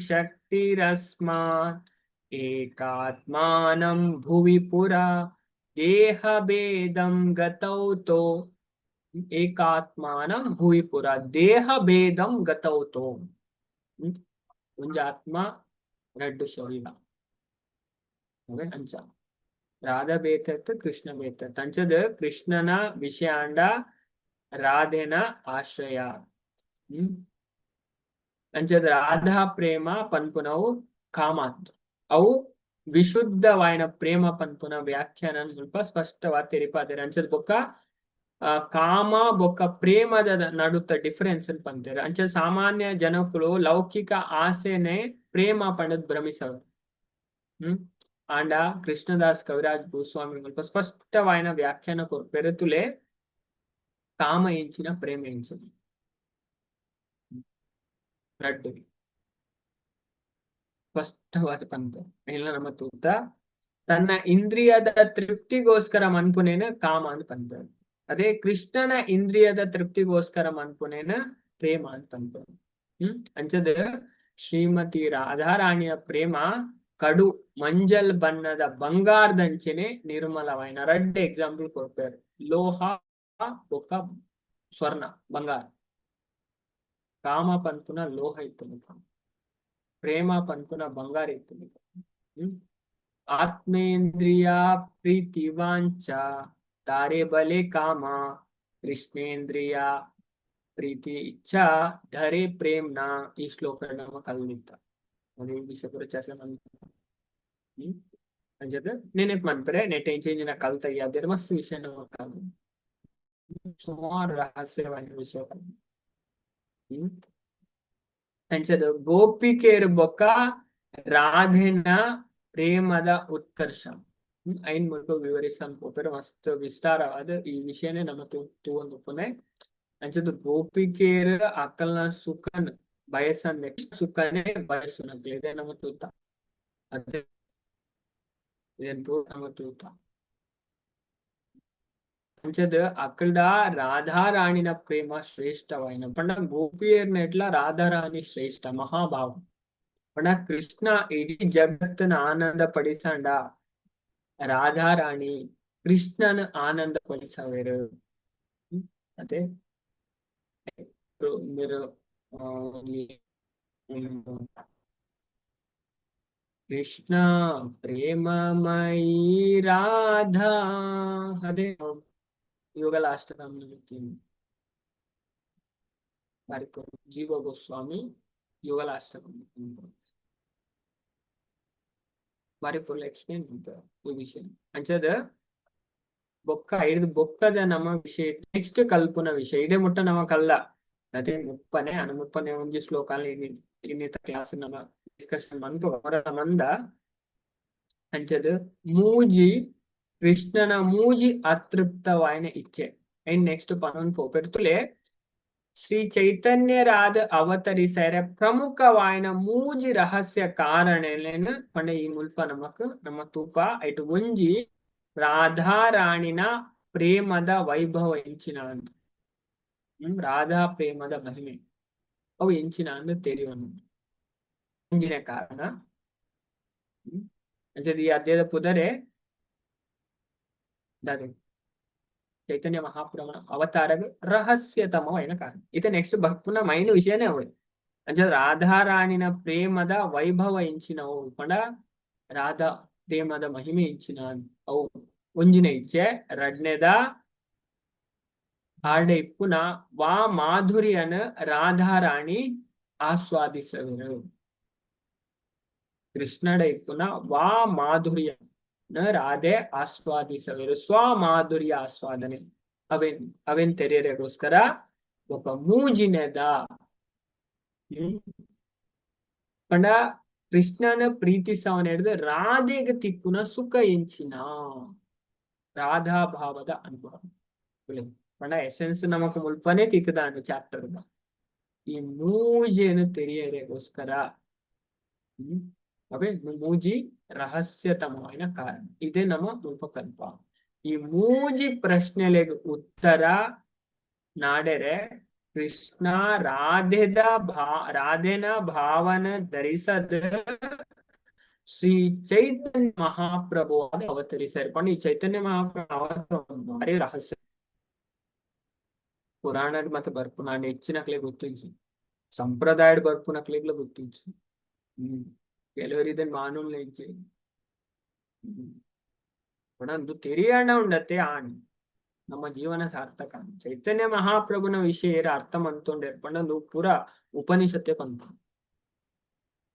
ಶಕ್ತಿರಸ್ಮಾತ್ ಏಕಾತ್ಮಾನಂ ಭುವಿ ಪುರಾ ದೇಹಭೇದಂ ಗತೌ ತೋ. ಏಕಾತ್ಮಾನಂ ಭೂಯಿಪುರ ದೇಹ ಭೇದಂ ಗತೌತೋ. ಒಂಜಿ ಆತ್ಮ, ರಡ್ಡು ಶರೀರ. ಅಂಚ ರಾಧಾ ಬೇತತ್, ಕೃಷ್ಣ ಬೇತತ್. ಅಂಚದ ಕೃಷ್ಣನ ವಿಷಯ ಅಂಡ ರಾಧೆನ ಆಶ್ರಯ. ಅಂಚದ ರಾಧಾ ಪ್ರೇಮ ಪನ್ಪುನವು ಕಾಮಾತ್, ಅವು ವಿಶುದ್ಧವಾಯಿನ ಪ್ರೇಮ ಪನ್ಪುನ ವ್ಯಾಖ್ಯಾನ ಸ್ವಲ್ಪ ಸ್ಪಷ್ಟವಾದ ತೆರಿಪಾದರೆ. ಅಂಚದ ಬೊಕ್ಕ ಕಾಮ ಬೊಕ್ಕ ಪ್ರೇಮದ ನಡುತ್ತ ಡಿಫರೆನ್ಸ್ ಪಂತೇರು. ಅಂಚ ಸಾಮಾನ್ಯ ಜನಕುಲು ಲೌಕಿಕ ಆಸೆನೆ ಪ್ರೇಮ ಪಂಡದ್ ಭ್ರಮಿಸವರು. ಆಂಡ ಕೃಷ್ಣದಾಸ್ ಕವಿರಾಜ್ ಗೋಸ್ವಾಮಿ ಸ್ವಲ್ಪ ಸ್ಪಷ್ಟವಾಯಿನ ವ್ಯಾಖ್ಯಾನ ಕೊರ್ಪೆರುತುಲೆ, ಕಾಮ ಎಂಚಿನ, ಪ್ರೇಮ ಎಂಚಿನ, ರಡ್ಡು ಸ್ಪಷ್ಟವಾದ ಪಂತ ಇಲ್ಲ. ನಮ್ಮ ತೂತ ತನ್ನ ಇಂದ್ರಿಯದ ತೃಪ್ತಿಗೋಸ್ಕರ ಮನ್ಪುನೇನ ಕಾಮ ಅಂತ ಪಂತ. ಅದೇ ಕೃಷ್ಣನ ಇಂದ್ರಿಯದ ತೃಪ್ತಿಗೋಸ್ಕರ ಮನ್ಪುನೇನ ಪ್ರೇಮ ಅಂತ ಪಂತ. ಅಂಚದ ಶ್ರೀಮತಿ ರಾಧಾರಾಣಿಯ ಪ್ರೇಮ ಕಡು ಮಂಜಲ್ ಬಣ್ಣದ ಬಂಗಾರದಂಚೆನೆ ನಿರ್ಮಲವಾಯಿನ. ರಡ್ಡ್ ಎಕ್ಸಾಂಪಲ್ ಕೊರ್ಪೇರು, ಲೋಹ ಬೊಕ್ಕ ಸ್ವರ್ಣ, ಬಂಗಾರ. ಕಾಮ ಪನ್ಪುನ ಲೋಹ ಇತ್ತು, ಪ್ರೇಮ ಪನ್ಪುನ ಬಂಗಾರ ಇತ್ತು. ಆತ್ಮೇಂದ್ರಿಯ ಪ್ರೀತಿ ವಾಂಛ ತಾರೆ ಬಲೆ ಕಾಮ, ಕೃಷ್ಣೇಂದ್ರಿಯ ಪ್ರೀತಿ ಇಚ್ಛಾ ಧರೆ ಪ್ರೇಮ್ನ. ಈ ಶ್ಲೋಕ ನಮ್ಮ ಕಲ್ದಿತ್ತ, ಅದು ಈ ವಿಷಯ ಪೂರ ಚರ್ಚೆ. ಅಂಚದ ನೆನಪು ಮನ್ಪರೆ ನೆಟ್ ಇಂಚಿನ ಕಲ್ತ ಯಾವ್ದಾರ ಮಸ್ತ್ ವಿಷಯ ನಮ್ಮ ಕಲ್, ಸುಮಾರು ರಹಸ್ಯವಾದ ವಿಷಯ. ಅಂಚದ ಗೋಪಿಕೆಯರು ಬೊಕ್ಕ ರಾಧೆನ ಪ್ರೇಮದ ಉತ್ಕರ್ಷ ಐನ್ ಮುಲ್ಪ ವಿವರಿಸನ್ ಪೋಪೆರ್. ಮಸ್ತ್ ವಿಸ್ತಾರವಾದ ಈ ವಿಷಯನೇ ನಮ್ಮ ತೂವೊಂದು ಉಪ್ಪುನೆ. ಅಂಚದ ಗೋಪಿಕೆಯರು ಅಕಲ್ನ ಸುಖನ್ ಬಯಸನ್, ಸುಖನೇ ಬಯಸುನಂತೆ ಇದೆ ನಮ್ಮ ತೂತ. ಅದೇ ಇದನ್ ಪೂರ ನಮ್ಮ ತೂತ. ಅಂಚದ ಅಕಲ್ಡ ರಾಧಾರಾಣಿನ ಪ್ರೇಮ ಶ್ರೇಷ್ಠವಾಯಿನ ಪಂಡ ಗೋಪಿಯರ್ನೆಟ್ಲ ರಾಧಾರಾಣಿ ಶ್ರೇಷ್ಠ ಮಹಾಭಾವ. ಪಂಡ ಕೃಷ್ಣ ಇಡೀ ಜಗತ್ತನ್ನ ಆನಂದ ಪಡಿಸಂಡ, ರಾಧಾರಾಣಿ ಕೃಷ್ಣನ ಆನಂದ ಪಡಿಸವೇರು. ಅದೇ మీరు ಕೃಷ್ಣ ಪ್ರೇಮಮಯಿ ರಾಧಾ, ಅದೇ ಯುಗಲ ಅಷ್ಟಕಂ. ಜೀವ ಗೋಸ್ವಾಮಿ ಯುಗಲ ಅಷ್ಟಕಂ ಬಾರಿ ಫುಲ್ ಎಕ್ಸ್ಪ್ಲೇನ್ ಈ ವಿಷಯ. ಅಂಚದ ಬೊಕ್ಕ ಐದು ಬೊಕ್ಕದ ನಮ್ಮ ವಿಷಯ ನೆಕ್ಸ್ಟ್ ಕಲ್ಪುನ ವಿಷಯ ಇದೇ ಮುಟ್ಟ ನಮ್ಮ ಕಲ್ಲ. ಅದೇ 30ನೇ ಅನ 30ನೇ ಒಂಜಿ ಶ್ಲೋಕ ಇನ್ನಿತ ಕ್ಲಾಸ್ ನಮ್ಮ ಡಿಸ್ಕಷನ್ ಮಂತು ಅವರ ಮಂದ. ಅಂಚದ ಮೂಜಿ ಕೃಷ್ಣನ ಮೂಜಿ ಅತೃಪ್ತವಾಯಿನ ಇಚ್ಛೆ ಐನ್ ನೆಕ್ಸ್ಟ್ ಪನೊಂದು ಪೋಪೆರ್ತುಲೆ. ಶ್ರೀ ಚೈತನ್ಯರಾದ ಅವತರಿಸರ ಪ್ರಮುಖವಾಯಿನ ಮೂಜಿ ರಹಸ್ಯ ಕಾರಣಲೇನು ಪಂಡ ಈ ಮುಲ್ಪ ನಮಕ್ ನಮ್ಮ ತೂಪ. ಐಟು ಒಂಜಿ ರಾಧಾರಾಣಿನ ಪ್ರೇಮದ ವೈಭವ ಎಂಚಿನ ಅಂತ, ರಾಧಾ ಪ್ರೇಮದ ಮಹಿಮೆ ಅವು ಎಂಚಿನ ಅಂದ್ ತೆರಿವನು ಒಂಜಿನ ಕಾರಣ. ಅಂಚದ ಈ ಅಧ್ಯಾಯದ ಪುದರೆ ದಾದೆ ಚೈತನ್ಯ ಮಹಾಪ್ರಭುನ ಅವತಾರದ ರಹಸ್ಯತಮವಾಯಿನ ಕಾರಣ. ಇತ್ತೆ ನೆಕ್ಸ್ಟ್ ಬರ್ಪುನ ಮೈನ್ ವಿಷಯನೇ ಅವು. ಅಂಚ ರಾಧಾರಾಣಿನ ಪ್ರೇಮದ ವೈಭವ ಎಂಚಿನವು ಪಂಡ ರಾಧಾ ಪ್ರೇಮದ ಮಹಿಮೆ ಎಂಚಿನ ಅವು ಒಂಜಿನ ಇಚ್ಛೆ. ರಡ್ನೆದ ಆಡೆ ಇಪ್ಪುನ ವಾ ಮಾಧುರ್ಯನ ರಾಧಾರಾಣಿ ಆಸ್ವಾದಿಸವರು. ಕೃಷ್ಣಡ ಇಪ್ಪುನ ವಾ ಮಾಧುರ್ಯ ರಾಧೆ ಆಸ್ವಾದಿಸವರು, ಸ್ವಮಾಧುರ್ಯ ಆಸ್ವಾದನೆ ಅವೇನ್ ಅವೇನ್ ತೆರೆಯಗೋಸ್ಕರ ಒಬ್ಬ ಮೂಜಿನೆದ. ಪಂಡ ಕೃಷ್ಣನ ಪ್ರೀತಿಸವನ ಹಿಡಿದು ರಾಧೆಗೆ ತಿಕ್ಕುನ ಸುಖ ಎಂಚಿನ, ರಾಧಾ ಭಾವದ ಅನುಭವ. ಪಂಡ ಎಸೆನ್ಸ್ ನಮಕ್ ಮುಲ್ಪನೆ ತಿಕ್ಕದಾಂಡು ಚಾಪ್ಟರ್. ಈ ಮೂಜೆನು ತೆರೆಯಗೋಸ್ಕರ ಅವೇ ಮೂಜಿ ರಹಸ್ಯತಮವಾಯಿನ ಕಾರಣ ಇದೇ ನಮ್ಮ ರೂಪಕಲ್ಪ. ಈ ಮೂಜಿ ಪ್ರಶ್ನೆಲೆಗ್ ಉತ್ತರ ನಾಡೆರೆ ಕೃಷ್ಣ ರಾಧೆದ ರಾಧೆನ ಭಾವನ ಧರಿಸದ ಶ್ರೀ ಚೈತನ್ಯ ಮಹಾಪ್ರಭು ಅವತರಿಸರು. ಪಂಡ ಈ ಚೈತನ್ಯ ಮಹಾಪ್ರಭು ಅವತಾರ ಭಾರಿ ರಹಸ್ಯ. ಪುರಾಣಡ್ ಮತ ಬರ್ಪುನ ಆಂಡ ಹೆಚ್ಚಿನಕ್ಲೆಗ್ ಗೊತ್ತುಜ್ಜಿ, ಸಂಪ್ರದಾಯಡ್ ಬರ್ಪುನಕ್ಲೆಗ್ಲ ಗೊತ್ತುಜ್ಜಿ. ಕೆಲವರು ಇದನ್ ಮಾನುಲ್ನ ಇಜ್ಜಿ. ಪಂಡ ತೆರಿಯಣ ಉಂಡತ್ತೆ ಆಣ್ ನಮ್ಮ ಜೀವನ ಸಾರ್ಥಕ. ಚೈತನ್ಯ ಮಹಾಪ್ರಭುನ ವಿಷಯ ಅರ್ಥ ಮಂತೊಂಡೆರ್ ಪಂಡ ಪೂರ ಉಪನಿಷತ್ತೆ ಪಂತ.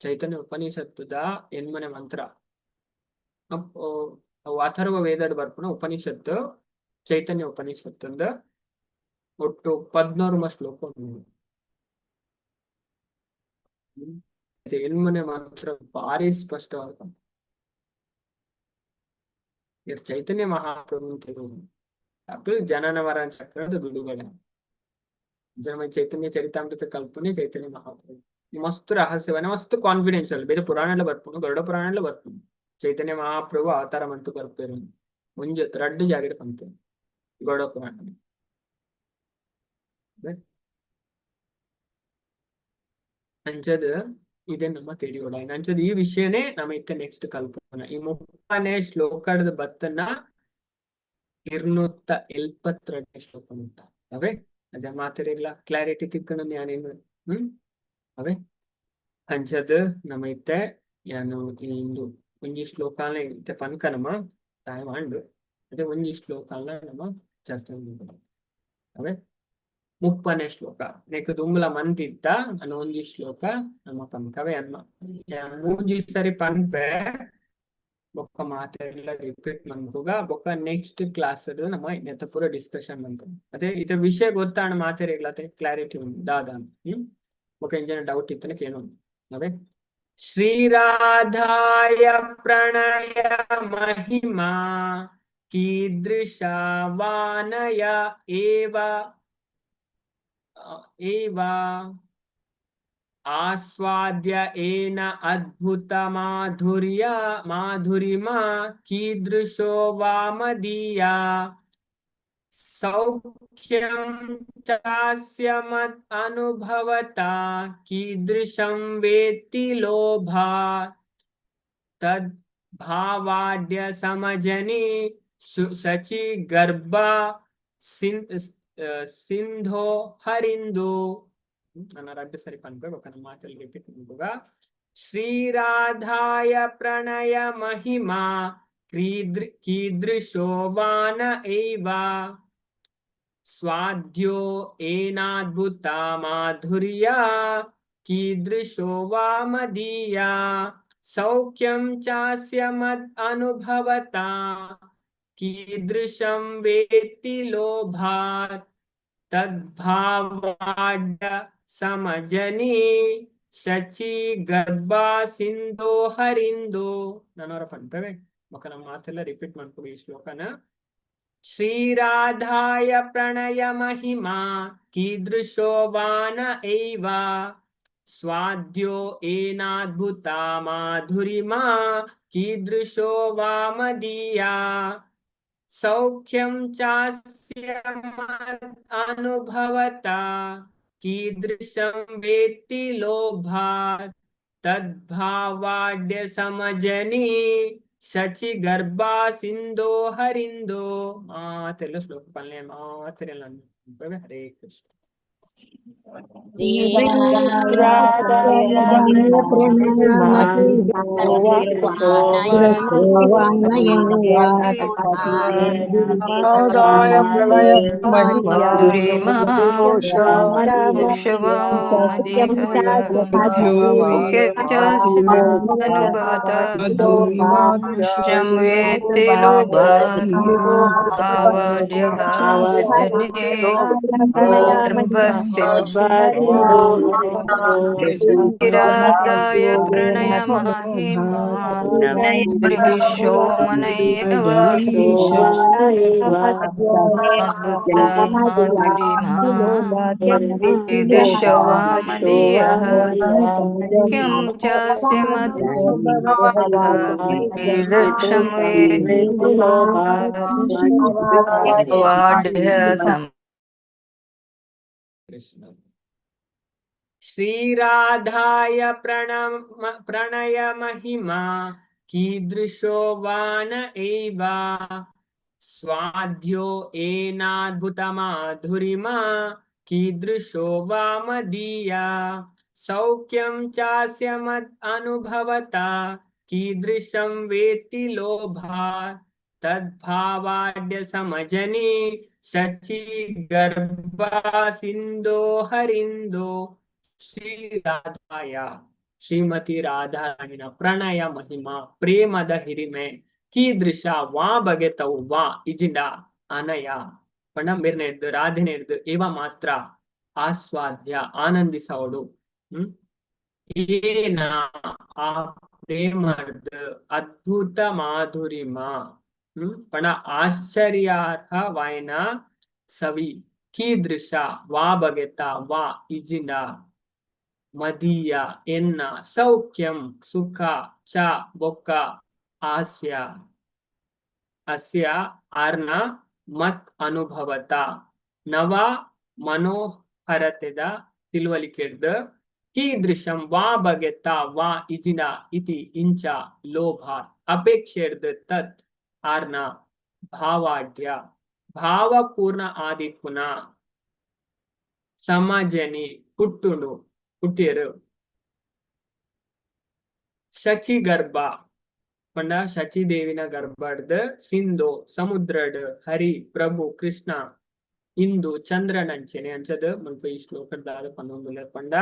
ಚೈತನ್ಯ ಉಪನಿಷತ್ತುದ ಎನ್ಮನೆ ಮಂತ್ರ, ಅಥರ್ವ ವೇದಡ್ ಬರ್ಪುನ ಉಪನಿಷತ್ತು ಚೈತನ್ಯ ಉಪನಿಷತ್ತಂದ ಒಟ್ಟು 11 ಶ್ಲೋಕ ಉಂಡು. ಎನ್ಮನೆ ಮಂತ್ರ ಭಾರಿ ಸ್ಪಷ್ಟವಾದ ಚೈತನ್ಯ ಮಹಾಪ್ರಭು ಅಕ್ಲು ಜನನ ಮರಣ ಚಕ್ರದ ಬಿಡುಗಡೆ. ಜನ ಚೈತನ್ಯ ಚರಿತಾಮೃತ ಕಲ್ಪನೆ ಚೈತನ್ಯ ಮಹಾಪ್ರಭು ಮಸ್ತ್ ರಹಸ್ಯವನ್ನ ಮಸ್ತ್ ಕಾನ್ಫಿಡೆನ್ಷಿಯಲ್. ಬೇರೆ ಪುರಾಣ ಬರ್ಪುನು, ಗರುಡ ಪುರಾಣ ಬರ್ಪುನು. ಚೈತನ್ಯ ಮಹಾಪ್ರಭು ಅವತಾರ ಮಂತು ಬರ್ಪೇರು ಒಂಜಿ ರಡ್ಡು ಜಾಗಡ್ ಪಂತೆ ಗರುಡ ಪುರಾಣ. ಅಂಚದ ಇದೆ ನಮ್ಮ ತಿಳಿಯೋಣ. ಅಂಚದ ಈ ವಿಷಯನೇ ನಮ್ಮ ಇತ್ತ ನೆಕ್ಸ್ಟ್ ಕಲ್ಪನ. ಈ 30ನೇ ಶ್ಲೋಕದ ಬತ್ತನ 272ನೇ ಶ್ಲೋಕ ಅಂತ ಅವೇ ಅದೇ ಮಾತಿರಿಲ್ಲ ಕ್ಲಾರಿಟಿ ತಿಕ್ಕಣ ಯಾನೇನು. ಅವೇ ಅಂಚದ ನಮ್ಮ ಇತ್ತೆ ಯಾನು ಇಂದು ಒಂಜಿ ಶ್ಲೋಕಾನ ಇತ್ತೆ ಪನ್ಕ ನಮ್ಮ ಟೈಮ್ ಆಂಡ್. ಅದೇ ಒಂಜಿ ಶ್ಲೋಕಾನ ನಮ್ಮ ಚರ್ಚೆ ಅವೇ 30ನೇ ಶ್ಲೋಕ ನೆಕ್ ದುಂಬುಲ ಮಂತಿತ್ತ ಅನ್ನ ಒಂಜಿ ಶ್ಲೋಕ ನಮ್ಮ ಪನ್ಕವೇ ಅನ್ನ ಮೂಜಿ ಸರಿ ಪನ್ಪೆ ಬೊಕ್ಕ ಮಾತೆರ್ಲ ರಿಪೀಟ್ ಮನ್ಪುಗ. ಬೊಕ್ಕ ನೆಕ್ಸ್ಟ್ ಕ್ಲಾಸ್ ನಮ್ಮ ನೆತ್ತ ಪೂರ ಡಿಸ್ಕಷನ್ ಮನ್ಪು. ಅದೇ ಇತ ವಿಷಯ ಗೊತ್ತಾಣ ಮಾತೆರೆಗ್ಲ ಕ್ಲಾರಿಟಿ ಉಂಡು ದಾದ. ಬೊಕ್ಕ ಇಂಜನ ಡೌಟ್ ಇತ್ತನ ಕೇಳೋಣ. ಅವೇ ಶ್ರೀರಾಧಾಯ ಪ್ರಣಯ ಮಹಿಮಾ ಕೀದೃಶ ವಾನಯ ಏವ ಏವ ಆಸ್ವಾದ್ಯ ಏನ ಅದ್ಭುತ ಮಾಧುರ್ಯ ಮಾಧುರಿಮಾ ಕೀದೃಶೋ ವಾಮದೀಯ ಸೌಖ್ಯಂ ಚಾಸ್ಯ ಮದ್ ಅನುಭವತಾ ಕೀದೃಶಂ ವೇತ್ತಿ ಲೋಭಾ ತದ್ ಭಾವಾಡ್ಯ ಸಮಜನಿ ಶಚಿ ಗರ್ಭ ಸಿಂಧೋ ಹರಿಂದು. ನನ್ನ ರಡ್ಡು ಸರಿ ಪನ್ಪೆ ಬೊಕ್ಕ ನಮ್ಮ ಮಾತಲ್ಲಿ ರಿಪೀಟ್ ಮನ್ಪುಗ. ಶ್ರೀರಾಧಾಯ ಪ್ರಣಯ ಮಹಿಮಾ ಕೀದೃಶೋ ವಾನ ಏವ ಸ್ವಾಧ್ಯೋ ಏನಾದ್ಭುತ ಮಾಧುರ್ಯ ಕೀದೃಶೋ ವಾಮದೀಯ ಸೌಖ್ಯಂ ಚಾಸ್ಯ ಮದ್ ಅನುಭವತಾ ಕೀದೃಶಂ ವೇತ್ತಿ ಲೋಭಾತ್ ತದ್ಭಾವಾಡ್ಯ ಸಮಜನಿ ಶಚಿ ಗರ್ಭ ಸಿಂಧೋ ಹರಿಂದೋ. ನನ್ನವರ ಪನ್ಪೆವೆ ಬೊಕ್ಕ ನಮ್ಮ ಮಾತೆಲ್ಲ ರಿಪೀಟ್ ಮನ್ಪುಗ ಈ ಶ್ಲೋಕನ. ಶ್ರೀರಾಧಾಯ ಪ್ರಣಯ ಮಹಿಮಾ ಕೀದೃಶೋ ವಾನ ಏವ ಸ್ವಾದ್ಯೋ ಏನಾದ್ಭುತ ಮಾಧುರಿಮಾ ಕೀದೃಶೋ ವಾಮದೀಯ ಸೌಖ್ಯಂ ಚಾಸ್ಯ ಮದ್ ಅನುಭವತಾ ಕೀದೃಶಂ ವೇತ್ತಿ ಲೋಭಾತ್ ತದ್ಭಾವಾಡ್ಯ ಸಮಜನಿ ಶಚಿ ಗರ್ಭಾ ಸಿಂಧೋ ಹರಿಂದೋ. ಮಾತೆಲ್ಲ ಶ್ಲೋಕ ಪಲ್ಲೆ ಮಾತೆಲ್ಲ. ಹರೇ ಕೃಷ್ಣ. गिरादाय प्रणय महिमा दृशो मनयव माधुरिमा ईदृशवामदीयः किं चास्य मद् ईदृशं वेदाढ्य ಕೃಷ್ಣ. ಶ್ರೀರಾಧಾಯ ಪ್ರಣಯ ಮಹಿಮಾ ಕೀದೃಶೋ ವಾನ ಏವ ಸ್ವಾಧ್ಯ ಏನಾದ್ಭುತ ಮಾಧುರಿಮ ಕೀದೃಶೋ ವಾ ಮದೀಯ ಸೌಖ್ಯಂ ಚಾಸ್ಯ ಮದ್ ಅನುಭವತ ಕೀದೃಶಂ ವೇತ್ತಿ ಲೋಭಾ ತದ್ಭಾವಾಢ್ಯ ಸಮಜನಿ ಶಚಿ ಗರ್ಭ ಸಿಂಧೋ ಹರಿಂದೋ. ಶ್ರೀ ರಾಧಾಯ, ಶ್ರೀಮತಿ ರಾಧಾರಾಣಿನ ಪ್ರಣಯ ಮಹಿಮಾ, ಪ್ರೇಮದ ಹಿರಿಮೆ, ಕೀದೃಶ, ವಾ ಬಗೆತವು, ವಾ ಇಜಿಂಡ, ಅನಯ ಪಂಡ ಮಿರ್ನೆಡ್ದು, ರಾಧೆನೆಡ್ದು ಇವ ಮಾತ್ರ ಆಸ್ವಾದ್ಯ, ಆನಂದಿಸವಡು. ಏನ, ಆ ಪ್ರೇಮದ ಅದ್ಭುತ ಮಾಧುರಿಮ, ಪಂಡ ಆಶ್ಚರ್ಯಾರ್ಹವಾಯಿನ ಸವಿ, ಕೀದೃಶ, ವಾ ಬಗೆತ, ವಾ ಇಜಿಂಡ, ಮದೀಯ ಎನ್ನ, ಸೌಖ್ಯಂ ಸುಖ, ಚ ಬೊಕ್ಕ, ಆಸ್ಯ ಅಸ್ಯ ಆರ್ನ, ಮತ್ ಅನುಭವತ ನವ ಮನೋಹರತೆದ ತಿಳುವಳಿಕೆಡ್ದ್, ಕೀದೃಶಂ ವಾ ಬಗೆತ ವಾ ಇಜಿನ ಇತಿ ಇಂಚ, ಲೋಭ ಅಪೇಕ್ಷೆಡ್ದ್, ತತ್ ಆರ್ನ, ಭಾವಾಢ್ಯ ಭಾವಪೂರ್ಣ ಆದಿಪ್ಪುನ, ಸಮಾಜನಿ ಪುಟ್ಟುಂಡು ಪುಟ್ಟಿಯರು, ಶಚಿ ಗರ್ಭ ಪಂಡ ಶಚಿದೇವಿನ ಗರ್ಭಡ್ದ್, ಸಿಂಧು ಸಮುದ್ರಡ್, ಹರಿ ಪ್ರಭು ಕೃಷ್ಣ, ಇಂದು ಚಂದ್ರನಂಚನೆ. ಅಂಚದ ಮುಲ್ಪ ಈ ಶ್ಲೋಕದಾದ ಪನ್ನೊಂದುಲ್ಲ ಪಂಡ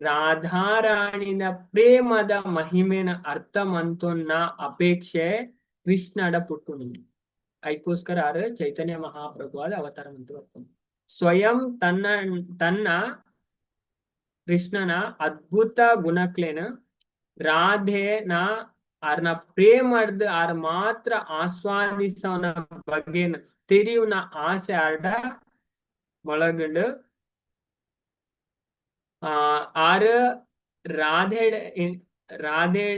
ರಾಧಾರಾಣಿನ ಪ್ರೇಮದ ಮಹಿಮೆನ ಅರ್ಥ ಮಂತೊನ್ನ ಅಪೇಕ್ಷೆ ಕೃಷ್ಣಡ ಪುಟ್ಟುನಿ. ಐಕೋಸ್ಕರ ಆರು ಚೈತನ್ಯ ಮಹಾಪ್ರಭುವಾದ ಅವತಾರ ಮಂತು ಬರ್ತದೆ. ಸ್ವಯಂ ತನ್ನ ತನ್ನ ಕೃಷ್ಣನ ಅದ್ಭುತ ಗುಣಕ್ಲೇನ ರಾಧೆನ ಆರ್ನ ಪ್ರೇಮಡ್ದ್ ಆರ್ ಮಾತ್ರ ಆಸ್ವಾದಿಸವನ ಬಗ್ಗೆ ತೆರಿಯುನ ಆಸೆ ಆರ್ಡ ಮೊಳಗಂಡು. ಆರ್ ರಾಧೆ ರಾಧೆ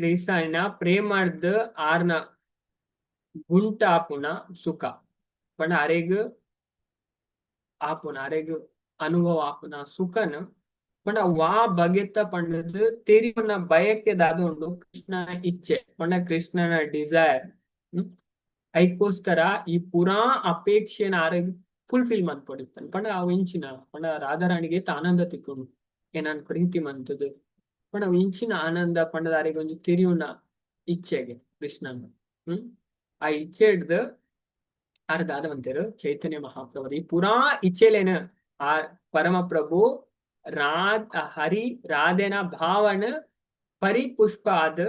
ರಿಸನ ಪ್ರೇಮಡ್ದ್ ಆರ್ನ ಗುಂಟಾಪುನ ಸುಖ ಪಂಡ ಅರೆಗ್ ಆಪುನ, ಅರೆಗ್ ಅನುಭವ ಆಪುನ ಸುಖನ ಪಂಡ ವಾ ಬಗೆತ ಪಂಡದ್ ತೆರಿಯುನ ಬಯಕೆದಾದ ಉಂಡು ಕೃಷ್ಣನ ಇಚ್ಛೆ, ಪಂಡ ಕೃಷ್ಣನ ಡಿಸೈರ್. ಐಕೋಸ್ಕರ ಈ ಪೂರಾ ಅಪೇಕ್ಷೆನ ಆರೆಗ್ ಫುಲ್ಫಿಲ್ ಮನ್ಪೊಡಿಪ್ಪನ್. ಪಂಡ ಅವು ಇಂಚಿನ ಪಂಡ ರಾಧಾರಾಣಿಗೆ ಆನಂದ ತಿಕ್ಕುಂಡು, ಏನನ್ ಪ್ರೀತಿ ಮಂತದು. ಪಂಡ ಅವು ಇಂಚಿನ ಆನಂದ ಪಂಡದ ಅರೆಗ್ ಒಂಜಿ ತೆರಿಯುನ ಇಚ್ಛೆಗೆ ಕೃಷ್ಣನ. ಆ ಇಚ್ಛೆ ಹಿಡ್ದು ಆರ್ ದಾದ ಮಂತೇರು? ಚೈತನ್ಯ ಮಹಾಪ್ರಭು ಈ ಪೂರಾ ಇಚ್ಛೆಲೇನ ಆ ಪರಮಪ್ರಭು ರಾಧ್ ಹರಿ ರಾಧೆನ ಭಾವನ ಪರಿಪುಷ್ಪ ಆದ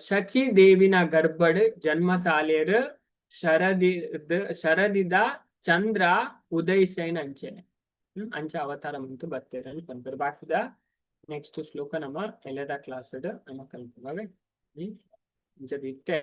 ಶಚಿ ದೇವಿನ ಗರ್ಭಡ್ ಜನ್ಮ ಸಾಲೇರ್ ಶರದಿ ಶರದಿದ ಚಂದ್ರ ಉದಯಿಸೈನ ಅಂಚೆನೆ. ಅಂಚ ಅವತಾರ ಮಂತು ಬತ್ತೇರ ಪನ್ಪೆರ್. ಬಾಕಿದ ನೆಕ್ಸ್ಟ್ ಶ್ಲೋಕ ನಮ್ಮ ಎಲ್ಲದ ಕ್ಲಾಸ್ ನಮ್ಮ ಕಲ್ಪುನವೆ. ಇಂಚದ ಇತ್ತೆ.